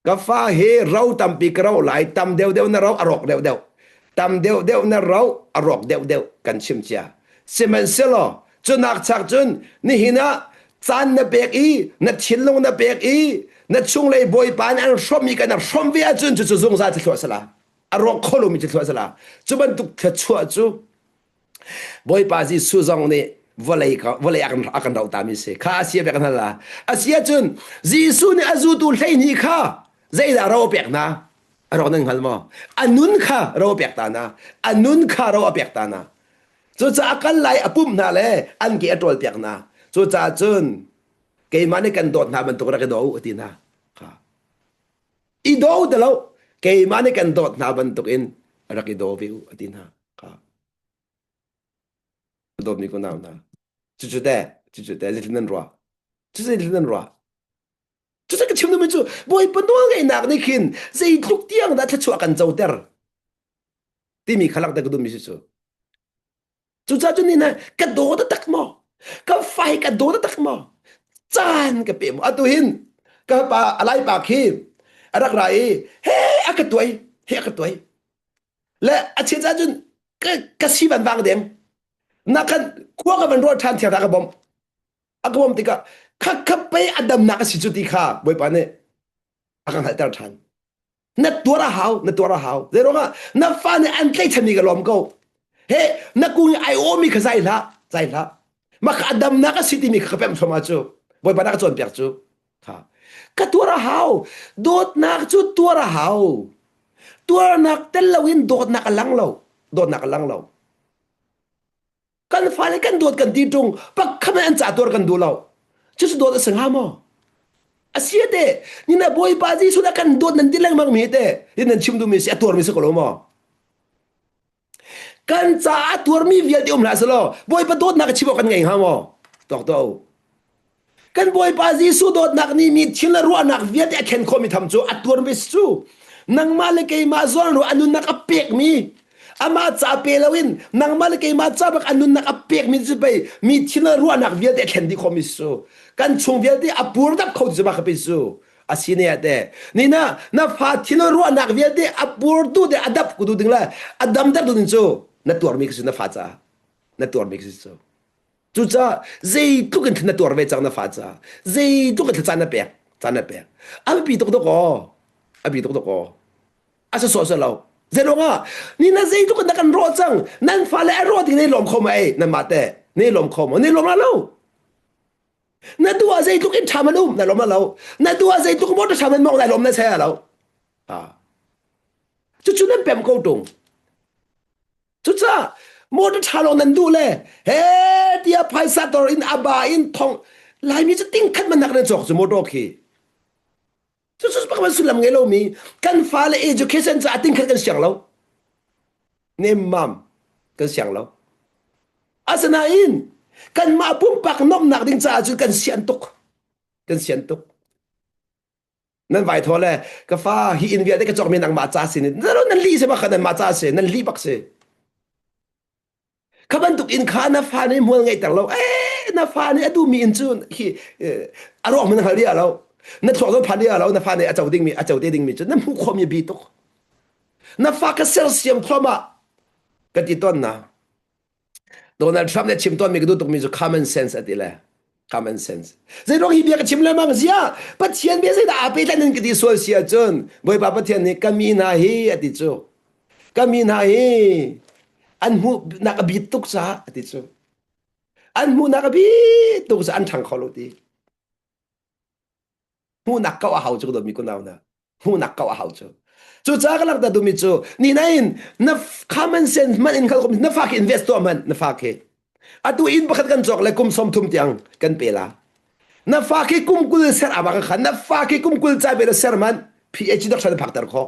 ka fa hi ro tampi ka ro lai tam deuh deuh na ro a rawk deuh deuh tam deuh deuh na ro a rawk deuh deuh kan chim cia sihmanhsehlaw cunak chak cun nihin ah caan na pek i na thinlung na pek i na chunglei bawipa nih an hrawmh i kan hrawmh ve ahcun cucu zungzal thluah sala a rawk kho lomi thluah sala cu bantuk thluachuah cu Bawipa Jesuh zong nih. Vawlei ka vawlei a kan a kan roh tami si. Kha a sia pek hna la. A si ahcun Jesuh nih a zultu 12 kha zeidah ro a pek hna? A ro nan hngal maw? A nun kha ro a pek ta hna. A nun kha ro a pek ta hna. Cucaah a kal lai a pumh hna le an ke a ṭawl piak hna. Cucaah cun keimah nih kan dawt hna bantuk rak i daw u a ti hna. Kha. I daw ti lo. Keimah nih kan dawt hna bantukin rak i daw ve u a ti hna. Kha. Dawtmi ko nau hna. Cucu teh, cucu teh zeitin nan ruah? Cucu zeitin nan ruah? Cucu ka chim duhmi cu Bawipa nawlngeihnak nih khin zeitluk tiang dah thluachuah kan coter timi kha langhter ka duhmi si cu. Cucaah cun nih ka daw taktak maw? Ka fa hi ka daw taktak maw? Caan ka pe maw? Atu hin ka pa alai pa khi a rak ra i he a ka tuai he a ka tuai le a chia caan cun ka ka si van vang deng na kan khua ka van ruah ṭhan thiang ka bawmh a ka bawmh tikah kha kha pei a damnak a si cu ti kha Bawipa nih a ka hngalhter ṭhan na tuar a hau na tuar a hau zei ruangah na fa nih an tlaihchanmi ka lawm ko he na kung i ai awmi kha zai hlah zai hlah mah kha a damnak a si timi kha ka pemh thluahmah cu Bawipa na ka cawnpiak cu kha ka tuar a hau dawtnak cu tuar a hau tuarnak tel loin dawtnak a lang lo dawtnak a lang lo kan fale kan dawt kan ti ṭung pakhat an ca tuar kan duh lo cucu dawt a si hnga maw a si te ni na bawipa Jesuh na kan dawt nan ti lengmang mi te hi nan chim duhmi si a tuarmi si ko lo maw kan caah a tuarmi vialte um hlah selaw bawipa dawtnak chim awk kan ngei hnga maw tok to Kan Bawipa Jesuh dawtnak nih mi thil le ruahnak vialte a khen khawhmi tham cu a tuarmi cu nangmah le keimah zawn ruah a nunnak a pekmi amah ca pe loin nangmah le keimah ca bak a nunnak a pekmi cu pei mi thil le ruahnak vialte a thlen dih khawhmi cu kan chung vialte a pur dap kho cu mah ka cu a si ne te ni na na fa thil le ruahnak vialte a pur tu te a dap ku tu ding le a dam ter tu ding cu na tuarmi khi cu na fa caah na tuarmi khi cu Cucaah zeitluk in na tuar ve cang na fa caah zeitluk in caan na pek caan na pek a biapi tuk dawk aw a biapi tuk dawk aw a si sawh lo zeiruangah ni na zeitluk in na kan rawh cang nan fale a rawh ding ne lawm kho ma ei nan mah te ne lawm kho ma ne lawm la lo na duh ah zeitluk in ṭha man um na lawm la lo na duh ah zeitluk motor ṭha man mong lai lawm na se lo cucu nan pem ko tung Cucaah motor ṭha lo nan duh le he tiah phaisa tor in a ba in thong Laimi cu ting khat man nak nan cawk cu motor khi. Cucu bak man sullam ngei lomi kan fale education caah ting khat kan siang lo. Nemmam kan siang lo. Asinain kanmah pumpak nomnak ding caah cun kan sian tuk. Kan sian tuk. Nan vai thaw le ka fa hi inn vialte ka cawkmi nangmah ca sin nan li se bak nan mah ca si nan li bak si. Kha bantuk in kha na fa nih hmual ngeihter lo eh na fa nih a duhmi in cu hi a ruak man hngal dia lo na thluak zong phan dia lo na fa nih a co dingmi a co te dingmi cu na hmuh khawhmi bi tuk na fa ka sersiam thluahmah ka ti tawn na Donald Trump nih a chim tawnmi ka duh tukmi cu common sense a ti le common sense. Zeiruang hi bia ka chim lengmang zia Pathian bia zeidah aa pehtlaih nan ka ti sual si ahcun Bawipa Pathian nih ka mi hna hi a ti cu ka mi hna hi an hmuhnak a bit tuk caah a ti cu an hmuhnak a bit tuk caah an ṭhang kho lo ti hmuhnak kau a hau cu ka dawtmi kunau hna hmuhnak kau a hau cu cucaah ka langhter duhmi cu ni nain na common sense hmanh in hngalh na fa khi invest tuah hmanh na fa khi atu inn pakhat kan cawk le kum 30 tiang kan pe la na fa khi kum 20 ser ama ka khan na fa khi kum 20 ca pe la ser man PhD doctor na phak ter kho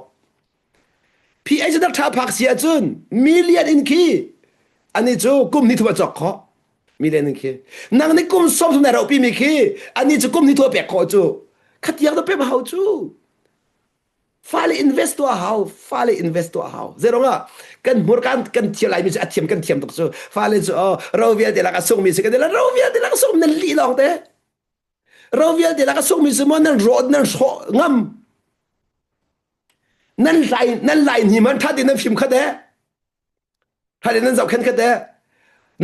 PhD doctor phak si ahcun million in khi ani cu kum ni thum a cawk khawh million in khi nang nih kum 30 na ropi mi khi ani cu kum ni thum a pek khawh cu khatiang na pem hau cu fale invest tuah hau fale invest tuah hau zeirong ah kan hmur kan kan thiam lai mi cu a thiam kan thiam tuk cu fale cu oh ro vialte lak a sung mi si kan ro vialte lak a sung nan li lawng te ro vialte lak a sung mi cu mo nan ro nan hrawh ngam nan lai nan lai ni man tha tin nan fim khat e tha tin nan zohkhen khat e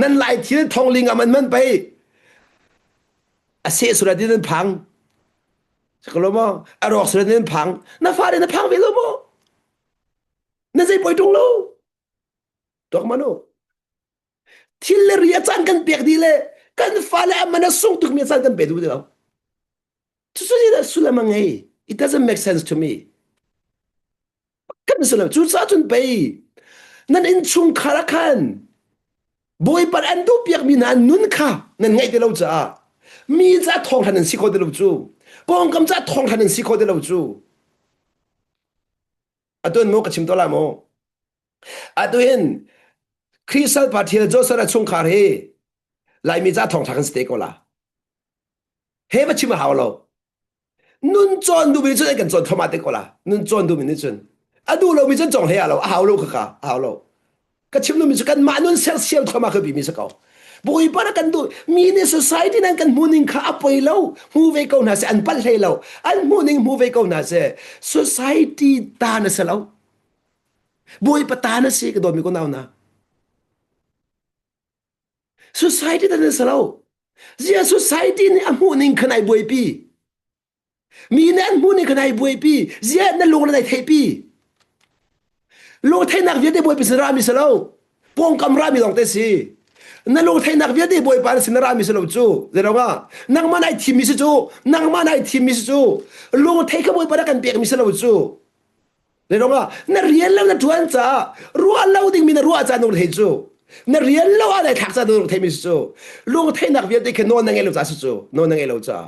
nan lai thil thong ling am an man pei a seh sura din nan phang Sakalo maw a rawk sura din nan phang na fa na phang ve lo maw na zei poi tung lo tuak manu. Thil le ri a caan kan pek dih le kan fale a man a sung tukmi a caan kan pe duh ti lo. Cucu dah sullam a ngei. It doesn't make sense to me. Kan sullam cucaah cun pei nan innchungkhar ah khan Bawipa an duh piakmi hna nun kha nan ngaih ti lo caah mi ca thawngtha nan si kho ti lo cu pawngkam ca thawngtha nan si kho ti lo cu atu in maw ka chim to la maw atu hin Kristal Party le Joshua chungkhar hi Laimi ca thawngtha kan si te ko la he va chim a hau lo Nun cawn duhmi nih cun an kan cawn thluahmah te ko la. Nun cawn duhmi nih cun a duh lomi cun cawng hlei ah lo a hau lo khaka a hau lo. Ka chim duhmi cu kanmah nun sersiam thluahmah ka bimi si ko. Bawipa na kan duh mi nih society nan kan hmuhning kha a poi lo hmu ve ko hna seh an palh hlei lo an hmuhning hmu ve ko hna seh society ta na si lo Bawipa ta na si ka dawtmi ko nau na Society dan an si lo. Zia society nih a hmuhning khan ai buaipi. Mi nih an hmuhning khan ai buaipi. Zia na lung na nai theihpi. Lungtheihnak vialte buaipi sin rami si lo. Pawngkam rami lawng te si. Na lungtheihnak vialte bawipa na sin na rami si lo cu. Zeiruangah? Nangmah nai thimmi si cu. Nangmah nai thimmi si cu. Lungthei kha bawipa na kan pekmi si lo cu. Zeiruangah na rian lo na ṭuan caah ruah lo dingmi na ruah caan lungthei cu na rian lo ah nai thlak caan lungthei mi si cu lungtheihnak vialte khi nawl na ngei lo caah si cu nawl na ngei lo caah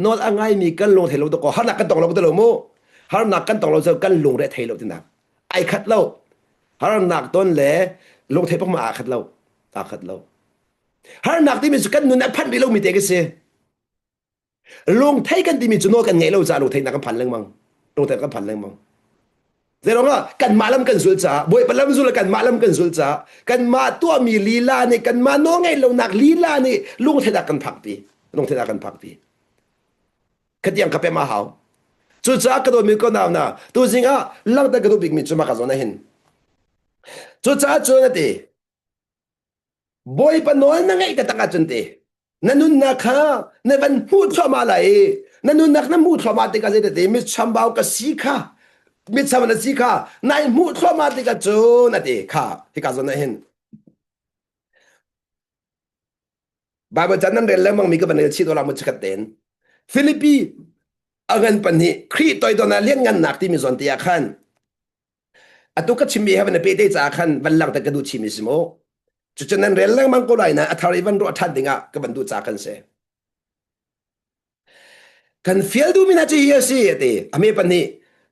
nawl a ngaimi kan lungthei lo dakaw harnak kan tong lo ti lo mu harnak kan tong lo cu kan lungre thei lo tinak ai khat lo harnak ton le lungthei pakma aa khat lo aa khat lo harnak timi cu kan nun a phanh rih lomi te khi si Lungthei kan timi cu nawl kan ngeih lo caah lungtheihnak kan phan lengmang. Lungtheih kan phan lengmang. Zeiruangah kanmah lam kan zul caah Bawipa lam zul le kanmah lam kan zul caah kanmah tuahmi lila nih kanmah nawl ngeih lonak lila nih lungtheihnak kan phakpi. Lungtheihnak kan phakpi. Khatiang ka pem a hau. Cucaah ka dawtmi ko nau na tuzing ah langhter ka duh bikmi cu mah ka zawn ah hin. Cucaah cun a ti Bawipa nawl na ngeih taktak ahcun ti na nunnak kha na van hmuh thluahmah lai i na nunnak na hmuh thluahmah tikah zeitati mitchambau ka si kha mitcham na si kha nai hmuh thluahmah tikah cun a ti kha hika zawn ah hin Bible can nan rel lengmang mi ka van rel chih dola mu chikat tein Philippi a ngan pan hi Khrih toidon ah lianngannak timi zawn te ah khan Atu ka chimmi he van i peh te caah khan van langhter ka duh chimi si mu. Cucu nan rel lengmang ko lai na a thar i van ruah ṭhan dingah ka van duh ca kan si. Kan fial duhmi hna cu hi a si a ti. A me pahnih.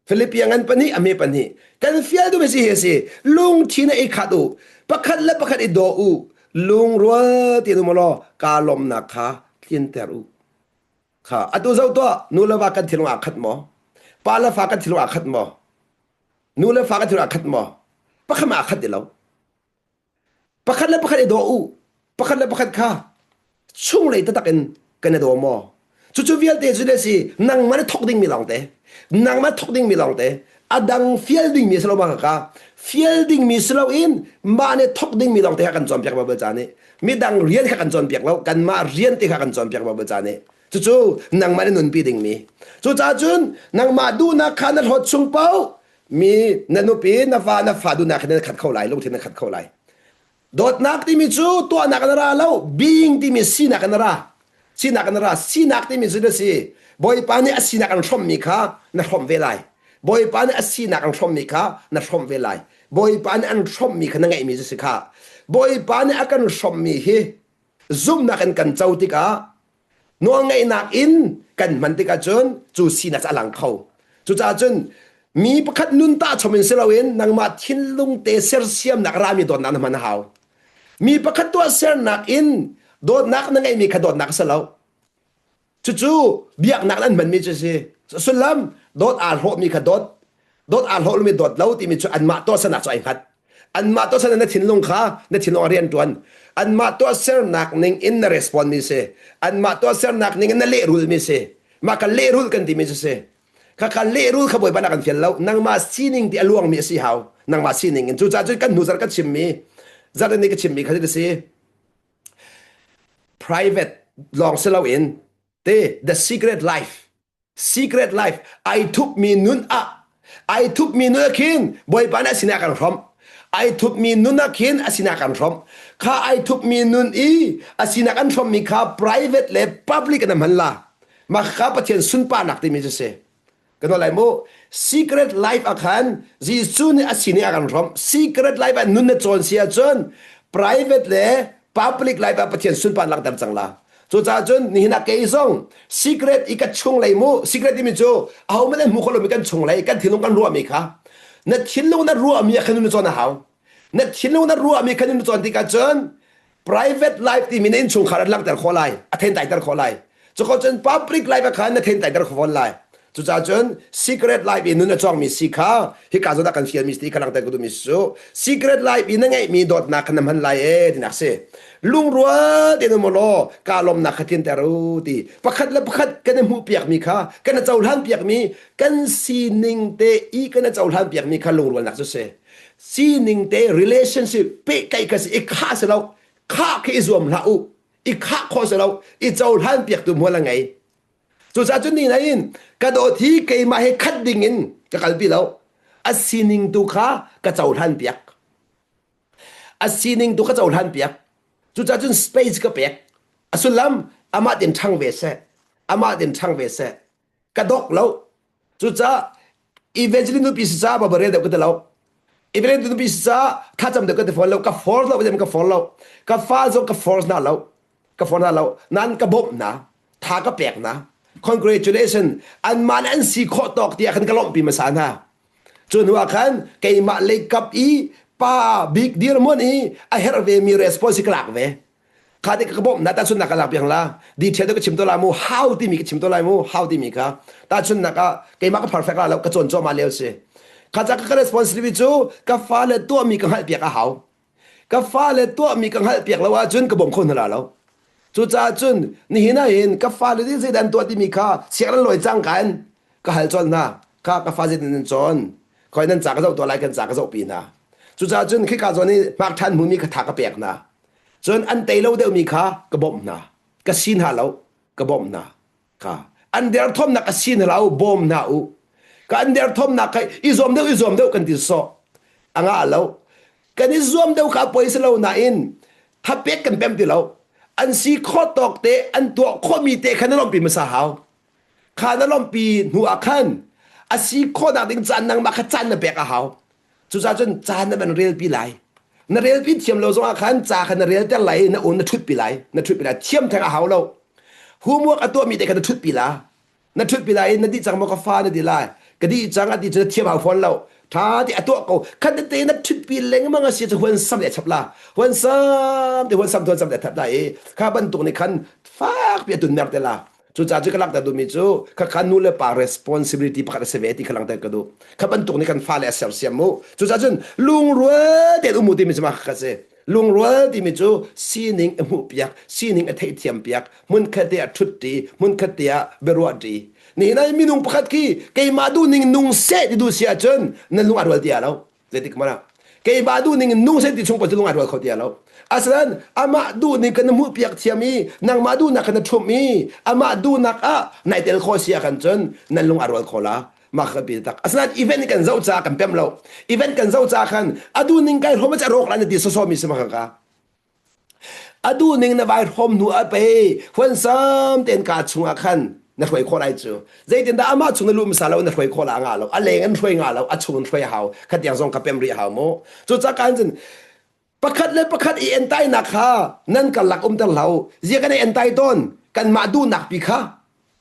Philippi ngan pahnih a me pahnih. Kan fial duhmi si hi a si. Lungthin i khat u. Pakhat le pakhat i daw u. Lungrual ti um law kaa lawmnak kha tlinter u. Kha atu zoh tuah nu le va kan thinlung aa khat maw? Pa le fa kan thinlung aa khat maw? Nu le fa kan thinlung aa khat maw? Pakhat aa khat ti lo. Pakhat le pakhat i daw u. Pakhat le pakhat kha chunglei taktak in kan i daw maw? Cucu vialte cu le si nangmah na thawk dingmi lawngte. Nangmah thawk dingmi lawngte. A dang fial dingmi si lo ma ka fial dingmi si loin mah nih thawk dingmi lawngte kha kan cawnpiak Bible ca nih. Midang rian kha kan cawnpiak lo, kanmah rian te kha kan cawnpiak Bible ca nih. Cucu nangmah na nunpi dingmi. Cucaah cun nangmah duhnak kha na hlawt chung paoh mi na nupi na va na fa duhnak kha nan khat kho lai lungthin nan khat kho lai dawtnak timi cu tuahnak in a ra lo being timi sinak in a ra sinak in a ra sinak timi cu na si bawipa nih a sinak an hrawmmi kha na hrawmh ve lai bawipa nih a sinak an hrawmmi kha na hrawmh ve lai bawipa nih an hrawmhmi kha na ngeihmi cu si kha bawipa nih a kan hrawmhmi hi zumhnak in kan co tikah Nawlngaihnak in kan hman tikah cun cu sinak cu a lang kho. Cucaah cun mi pakhat nun tahchom in si loin nangmah thinlung te sersiamnak rami dawtnak na hman a hau. Mi pakhat tuahsernak in dawtnak na ngeihmi kha dawtnak a si lo. Cucu biaknak an hmanmi cu si. Sullam dawt aa hlawhmi kha dawt, dawt aa hlawh lomi dawt lo timi cu anmah tuahsernak cu ai hngat. Anmah tuahsernak na thinlung kha na thinlung a rian ṭuan. Anmah tuahsernak ning in na respond mi si. Anmah tuahsernak ning in na lehrulmi si. Mah ka lehrul kan timi cu si. Khakha lehrul kha Bawipa na kan fial lo. Nangmah sining ti a luangmi a si hau. Nangmah sining in. Cucaah cun kan hnu zarh ka chimmi, zarh ni ka chimmi kha a si. Private lawng si loin te the secret life secret life ai thupmi nun ah ai thupmi nun ah khin bawipa nih a sinah kan hrawmh. Ai thupmi nun ah khin a sinak an hrawmh. Kha ai thupmi nun i a sinak an hrawmhmi kha private le public in a hman la. Mah kha Pathian sunparnak timi cu si. Kan lai mu. Secret life ah khan Jesuh nih a sining a kan hrawmh. Secret life ah nun na cawn si ahcun private le public life ah Pathian sunparnak langhter cang la. Cucaah cun nihin ah kei zong secret i ka chunglei mu secret timi cu ahohmanh an hmu kho lomi kan chunglei kan thinlung kan ruahmi kha na thinlung na ruahmi ah khan na cawn a hau. Na thinlung na ruahmi khan na cawn tikah cun private life timi na innchungkhar an langhter khawh lai, a thentaiter khawh lai. Cuko cun public life ah khan na thentaiter kho fawn lai. Cucaah cun secret life i nun a cawngmi si kha hika zawn ah kan fialmi si ti kha langhter ka duhmi cu secret life i na ngeihmi dawtnak kha na hman lai ee tinak si. Lungrual tein um law kaa lawmnak kha tlinter u ti. Pakhat le pakhat kan i hmuhpiakmi kha kan i cohlan piakmi kan sining te i kan i cohlan piakmi kha lungrualnak cu si. Sining te relationship pehtlaih kha si i khah si lo khah khi i zuam hlah u i khah khawh si lo i cohlan piaktu hmual a ngei. Cucaah cun ni in ka dawt hi keimah he khat ding in ka kalpi lo. A sining tu kha ka cohlan piak. A sining tu ka cohlan piak. Cucaah cun space ka pek. A sullam amah tin ṭhang ve seh. Amah tin ṭhang ve seh. Ka dok lo. Cucaah evangelist nupi si caah ba rel deuh ka ti lo. Evangelist nupi si caah thlacam deuh ka ti fawn lo. Ka force lo, ka force lo. Ka fa zong ka force hna lo. Ka force hna lo. Nan ka bawmh hna. Tha ka pek hna. Congratulation. Anmah nih an si khawh tawk tiah khan ka lawmhpi hmasa hna. Cu hnu ah khan keimah lei kap i pa bik dirhmun i a herh ve mi response ka lak ve. Kha te ka bawmh na tahchunhnak ka lak piang la. Detail ka chim to lai mu. How timi ka chim to lai mu. How timi kha. Tahchunhnak ah keimah ka perfect la lo ka cawn cuahmah lio si. Kha ca ka responsibility cu ka fale tuahmi ka hngalh piak a hau. Ka fale tuahmi ka hngalh piak lo ahcun ka bawm kho hna la lo. Cucaah cun nihin ah hin ka fale nih zeidah an tuah timi kha sianginn an lawi cangka in ka hal colh hna. Kha ka fa zeitin nan cawn? Khoi nan ca ka zoh tuah lai kan ca ka zohpi hna. Cucaah cun khika zawn i hmak ṭhan hmumi kha tha ka pek hna. Cun an tei lo deuhmi kha ka bawmh hna. Ka si hna lo, ka bawmh hna. Kha an derthawmnak a si hna lo, bawm hna u. Ka an derthawmnak kha i zuam deuh i zuam deuh kan ti sawh. A ngah lo. Kan i zuam deuh kha poi si lo nain thapek kan pem ti lo. An si khawh tawk te an tuah khawhmi te kha na lawmhpi hmasa hau. Kha na lawmhpi hnu ah khan a si khawhnak ding caan nangmah kha caan na pek a hau. Cucaah cun caan na van relpi lai. Na relpi thiam lo zongah khan ca kha na relter lai i na aw na ṭhutpi lai. Na ṭhutpi lai. Thiam theng a hau lo. Homework a tuahmi te kha na ṭhutpi la. Na ṭhutpi lai i na dih cang maw ka fa na ti lai. Ka dih cang a ti cu na thiam hau fawn lo. Ṭha ti a tuah ko. Khat tete na ṭhutpi lengmang a si cu huan sam le a chap la. Huan sam te huan sam huan sam te a thap la i kha bantuk nih khan fakpi a tunmer te la. Cucaah cu ka langhter duhmi cu khakha nu le pa responsibility pakhat a si ve ti kha langhter ka duh. Kha bantuk nih kan fale a sersiam mu. Cucaah cun lungrual tein um u timi cu mah kha si. Lungrual timi cu sining a hmuhpiak, sining a theihthiam piak, hmunkhat te ah ṭhutṭi, hmunkhat te ah biaruahṭi. Nihin ah minung pakhat khi keimah duhning nung seh ti duh si ahcun na lung a rual ti lo. Zeitik hmanh ah keimah duhning in nung sen ti chung paoh cu lung ai rual kho ti lo. Asinain amah duhning kan hmuh piak thiam i nangmah duhnak kan ṭhumh i amah duhnak ah nai tel khawh si ah kan cun nan lung a rual kho la. Mah kha bi tak. Asinain event kan zoh caah kan pem lo. Event kan zoh caah khan a duhning kai hrawm a rawk lan ti sawsawmi si ma ka. A duhning na vai hrawm hnu ah pei huansam tein kaa chungah khan na hruai khawh lai cu. Zeitindah amah chung na luh hmasa lo na hruai khawh la nga lo. A leng in hruai nga lo, a chung in hruai hau. Khatiang zong ka pem rih hau mu. Cucaah kan cun pakhat le pakhat i entainak kha nan karlak umter hlah u. Zia kan i entai tawn. Kanmah duhnak pi kha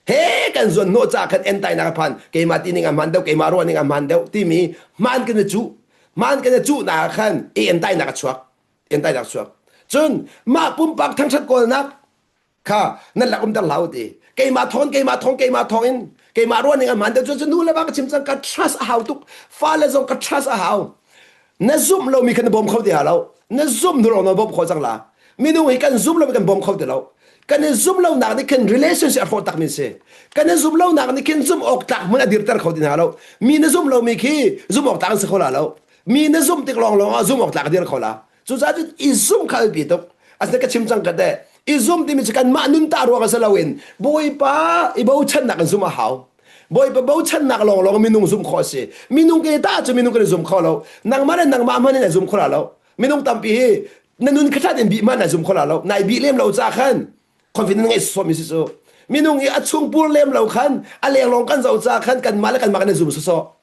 he kan zuan hnawh caah khan entainak a phan. Keimah ti ning a hmaan deuh, keimah ruah ning a hmaan deuh timi hmaan kan i cuh. Hmaan kan i cuhnak ah khan i entainak a chuak. Entainak chuak. Cun mah pumpak thangṭhat kawlnak kha nan lak umter hlah u ti. Keimah thawng keimah thawng keimah thawng in keimah ruah ning a hmaan deuh cu nu le va ka chim cang ka trust a hau tuk. Fale zong ka trust a hau. Na zumh lomi kha na bawm kho ti ha lo. Na zumh hnu lawng na bawm kho cang la. Minung hi kan zum lo kan bawm kho ti lo. Kan i zumh lonak nih khin relationship a hrawh takmi si. Kan i zumh lonak nih khin zumh awk tlak hmun a dirter kho ti hna lo. Mi na zumh lomi khi zumh awk tlak an si kho la lo. Mi na zumh tik lawnglawng ah zumh awk tlak dir kho la. Cucaah cun i zumh kha a biapi tuk. Asinain ka chim cang ka te. I zumh timi cu kanmah nun ta ruang ah si loin Bawipa i bochannak in zumh a hau. Bawipa bochannak lawnglawng minung zumh khawh a si. Minung ke ta cu minung kan i zum kho lo. Nangmah le nangmah hmanh in na zum kho la lo. Minung tampi hi na nun kha in bih hmanh na zum kho la lo. Nai bih lem lo ca khan confidence ngei sawmi si cu. Minung i a chung pur lem lo khan a leng lawng kan zoh ca khan kanmah le kanmah kan i zum sawsawh.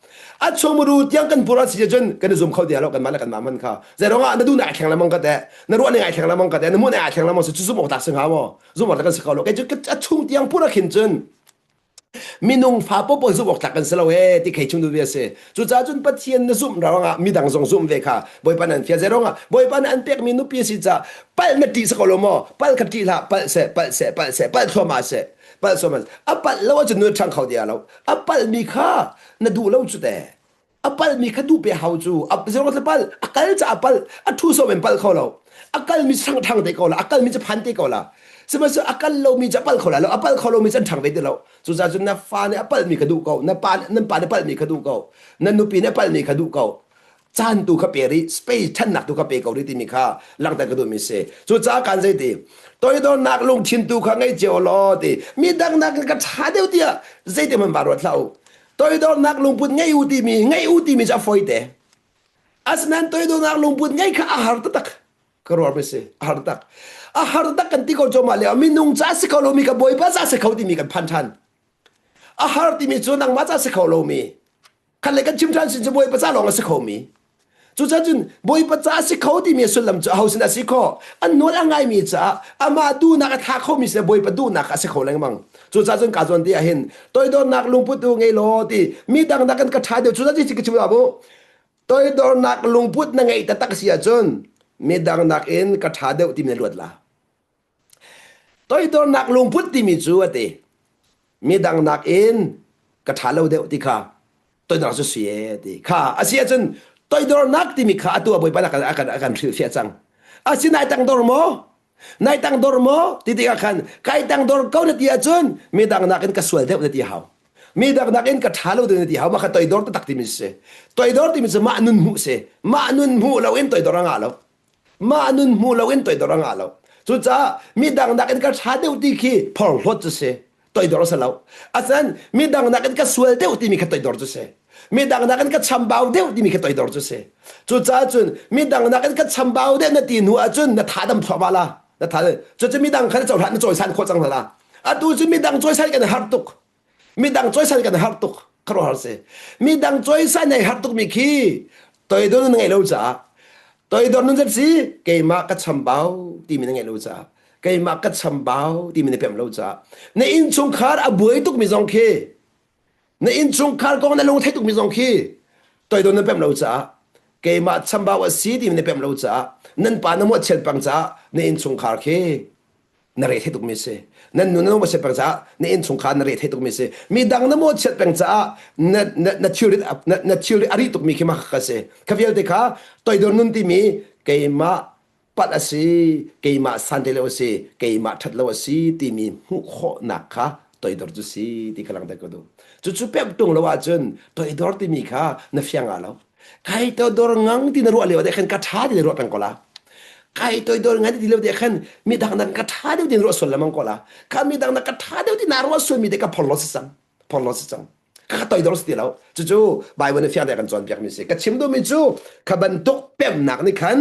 A chung muru tiang kan pur a si cun kan i zum kho ti lo kanmah le kanmah hmanh kha. Zei ruangah na duh na ai thleng lengmang ka teh. Na ruah ning ai thleng lengmang ka teh. Na hmuh ning ai thleng lengmang si cu zum awk tak si hnga maw? Zum awk tak kan si kho lo. Kei cu a chung tiang pur a khin cun minung fa popo zumh awk tlak kan si lo he ti khei chung duh a si cucaah cun pathian na zumh ruangah midang zong zumh ve kha bawipa nan fial zei ruangah bawipa nih an pekmi nupi a si caah palh na ṭih si ko lo maw palh kha ṭih hlah palh seh palh seh palh seh palh thluahmah seh palh thluahmah a palh lo ahcun nu ṭhang kho dia lo a palhmi kha na duh lo cu te A palmi kha duh pe hau cu a zero le pal a kal ca a pal a thu som in pal kho lo a kal mi sang thang te ko la a kal mi cu phan te ko la sihmanhsehlaw a kal lo mi cu a pal kho la lo a pal kho lo mi cu an thang ve ti lo cucaah cun na fa nih a palh mi kha duh ko na pa nan pa nih palh mi kha duh ko na nupi nih palh mi kha duh ko caan tu kha pe rih space thannak tu kha pe ko rih timi kha langhter ka duhmi si cucaah kan zei ti toidornak lungthin tu kha ngei cio law ti mi dang nakin ka ṭha deuh tiah zeiti hmanh va ruat hlah u Toidornak lungput ngei u timi ngei u timi cu a fawi te. Asinain toidornak lungput ngei kha a har taktak. Ka ruar mi si a har tak. A har tak kan ti ko cawmah le minung ca si kho lomi ka bawipa ca si kho timi kan phan ṭhan. A har timi cu nangmah ca si kho lomi. Khat le kan chim ṭhan sin cu bawipa ca lawng a si khomi. Cucaah cun Bawipa ca a si kho timi a sullam cu aho sin a si khawh? An nawl a ngaimi caah amah duhnak a tha khomi sin Bawipa duhnak a si kho lengmang. Cucaah cun kaa zawn ti ahhin toidornak lungput u ngei law ti mi dang nakin ka ṭha deuh cucaah ci ka chim bu toidornak lungput na ngeih taktak si ahcun midang nakin ka ṭha deuh timi na luat la. Toidornak lungput timi cu a ti midang nakin ka ṭha lo deuh ti kha toidornak cu si e ti kha a si ahcun toidornak timi kha atu a bawipa a kan a kan a kan hrilhfiah cang a si nai tangdor maw nai tangdor maw ti tikah khan kai tangdor ko na ti ahcun midang nakin ka sual deuh na ti hau midang nakin ka ṭha lo deuh na ti hau mah kha toidor taktak timi si toidor timi cu mah nun hmuh si mah nun hmuh loin toidor a ngah lo mah nun hmu loin toidor a ngah lo cucaah midang nakin ka ṭha deuh ti khi phorhlawt cu si toidor a si lo asinain midang nakin ka sual deuh timi kha toidor cu si midang nakin ka chambau deuh timi kha toidor cu si cucaah cun midang nakin ka chambau deuh na ti hnu ahcun na tha dam thluahmah la na tha cucu midang kha na cohlan na cawisan khawh cang hna la atu cu midang cawisan kan har tuk midang cawisan kan har tuk khuaruahhar si midang cawisan ai har tukmi khi toidor na ngeih lo caah toidor nun si keimah ka chambau timi na ngeih lo caah keimah ka chambau timi na pem lo caah na innchungkhar a buai tukmi zong khi na innchungkhar kong na lung thei tukmi zong khi toidor na pem lo caah keimah chambau a si timi na pem lo caah nan pa na muahchiat pang caah na innchungkhar khi na re thei tukmi si nan nu na nu peng caah na innchungkhar na re thei tukmi si midang na mawhchiat peng caah na na na thilrit na, na thilrit a rih tukmi khi mah ka si kha vialte kha toidor nun timi keimah palh a si keimah sante lo a si keimah ṭhat lo a si timi hmuh khawhnak kha toidor cu si ti kha langhter ka duh cucu pek ṭung lo ahcun toidor timi kha na fiang ah lo Kai toidor ngang ti na ruah lio ah khan ka ṭha ti na ruah peng ko la. Kai toidor ngan ti lio te khan midang nak ka ṭha deuh ti na ruah sual lemang ko la. Kha midang nak ka ṭha deuh ti na ruah sual mi te ka phorlo si cang. Phorlo si cang. Ka ka toidor si ti lo. Cucu Bible nih fiang te kan cawnpiak mi si. Ka chim duhmi cu kha bantuk pemnak nih khan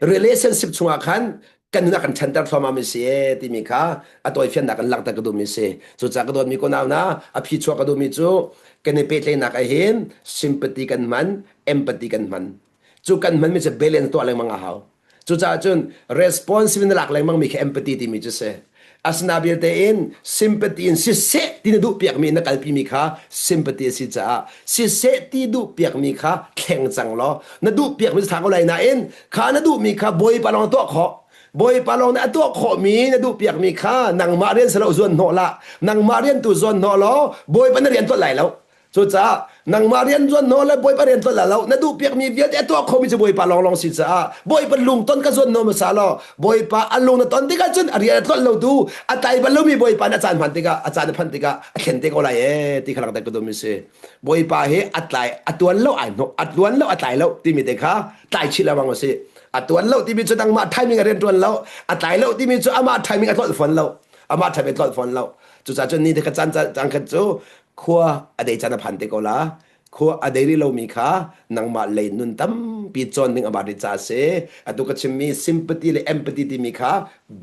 relationship chungah khan kan nun a kan ṭhenter thluahmah mi si e timi kha a tawifiannak in langhter ka duhmi si cucaah ka dawtmi ko nau na a phi chuak ka duhmi cu kan i pehtlaihnak ah hin sympathy kan hman empathy kan hman cu kan hmanmi cu balance tuah lengmang a hau cucaah cun responsive na lak lengmang mi kha empathy timi cu si Asina vialte in sympathy in siseh ti na duh piakmi na kalpi mi kha sympathy a si caah siseh ti duh piakmi kha thleng cang law na duh piakmi cu tha ko lai nain kha na duhmi kha Bawipa lawng tuah khawh Bawipa lawng nih a tuah khawhmi na duh piakmi kha nangmah rian si lo zuan hnawh lah nangmah rian tu zuan hnawh law Bawipa na rian tuah lai lo Cucaah nangmah rian zuan nawl le Bawipa rian tuan lo na duh piakmi vialte a tuah khomi cu Bawipa lawnglawng si caah Bawipa lungton ka zuan nawl hmasa law Bawipa a lung na ton tikah cun a rian a tlolh lo tu a tlai bal lomi Bawipa nih a caan hman tikah a caan a phanh tikah a thlen te ko lai ee ti kha langhter ka duhmi si. Bawipa hi a tlai a tuan lo ai hnawh a tuan lo a tlai lo timi te kha tlai chih lengmang a si. A tuan lo timi cu nangmah timing a rian tuan lo a tlai lo timi cu amah timing a tlolh fawn lo amah timing a tlolh fawn lo cucaah cun ni te kha caan caan khat cu. Khua a dei caan a phan te ko la. Khua a dei rih lomi kha nangmah lei nun tampi cawn ding a bat rih caah si. Atu ka chimmi sympathy le empathy timi kha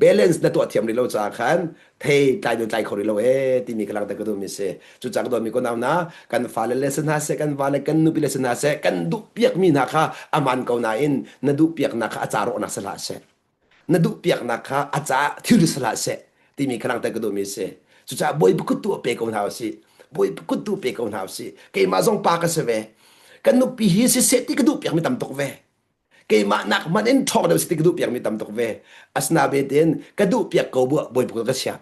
balance na tuah thiam rih lo caah khan thei tlai nu tlai kho rih lo ee timi ka langhter ka duhmi si. Cucaah ka dawtmi ko nau na kan fale le si hna seh, kan vale kan nupi le si hna seh, kan duhpiakmi hna kha a man ko nain na duhpiaknak kha a ca rawhnak si hlah seh. Na duhpiaknak kha a caah thil si hlah seh timi kha langhter ka duhmi si. Cucaah Bawipa kut tu pe ko hna usih. Bawipa kut tu pe ko hna usih. Keimah zong pa ka si ve. Kan nupi hi siseh ti ka duhpiakmi tam tuk ve. Keimah nak hmanh in ṭhawng deuh si ti ka duhpiakmi tam tuk ve. Asinain ka duhpiak ko bu Bawipa kut ka chia.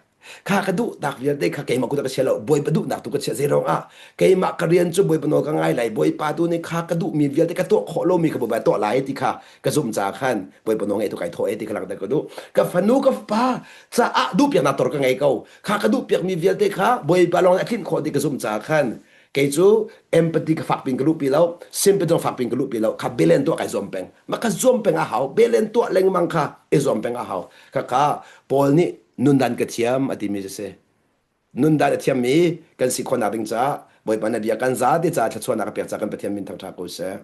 Kha ka duhnak vialte kha keimah kut ah ka chia lo. Bawipa duhnak tu ka chia. Zei ruangah keimah ka rian cu Bawipa nawl ka ngai lai. Bawipa tu nih kha ka duhmi vialte ka tuah khawh lomi kha Bawipa tuah lai ti kha ka zumh caah khan Bawipa nawl ngaih tu kai thawh e ti kha langhter ka duh. Ka fanu ka fapa caah duhpiaknak tor ka ngei ko. Kha ka duhpiakmi vialte kha Bawipa lawng nih a tlinh khawh ti ka zumh caah khan kei cu empathy ka fak pin ka luhpi lo sympathy zong fak pin ka luhpi lo kha belen tuah kai zuam peng ma ka zuam peng a hau belen tuah lengmang kha i zuam peng a hau kha kha Paul nih nundan ka thiam a timi cu si nundan a thiammi kan si khawhnak ding caah Bawipa na bia kan za te caah thluachuahnak a pek caah kan Pathian min thangṭha ko seh.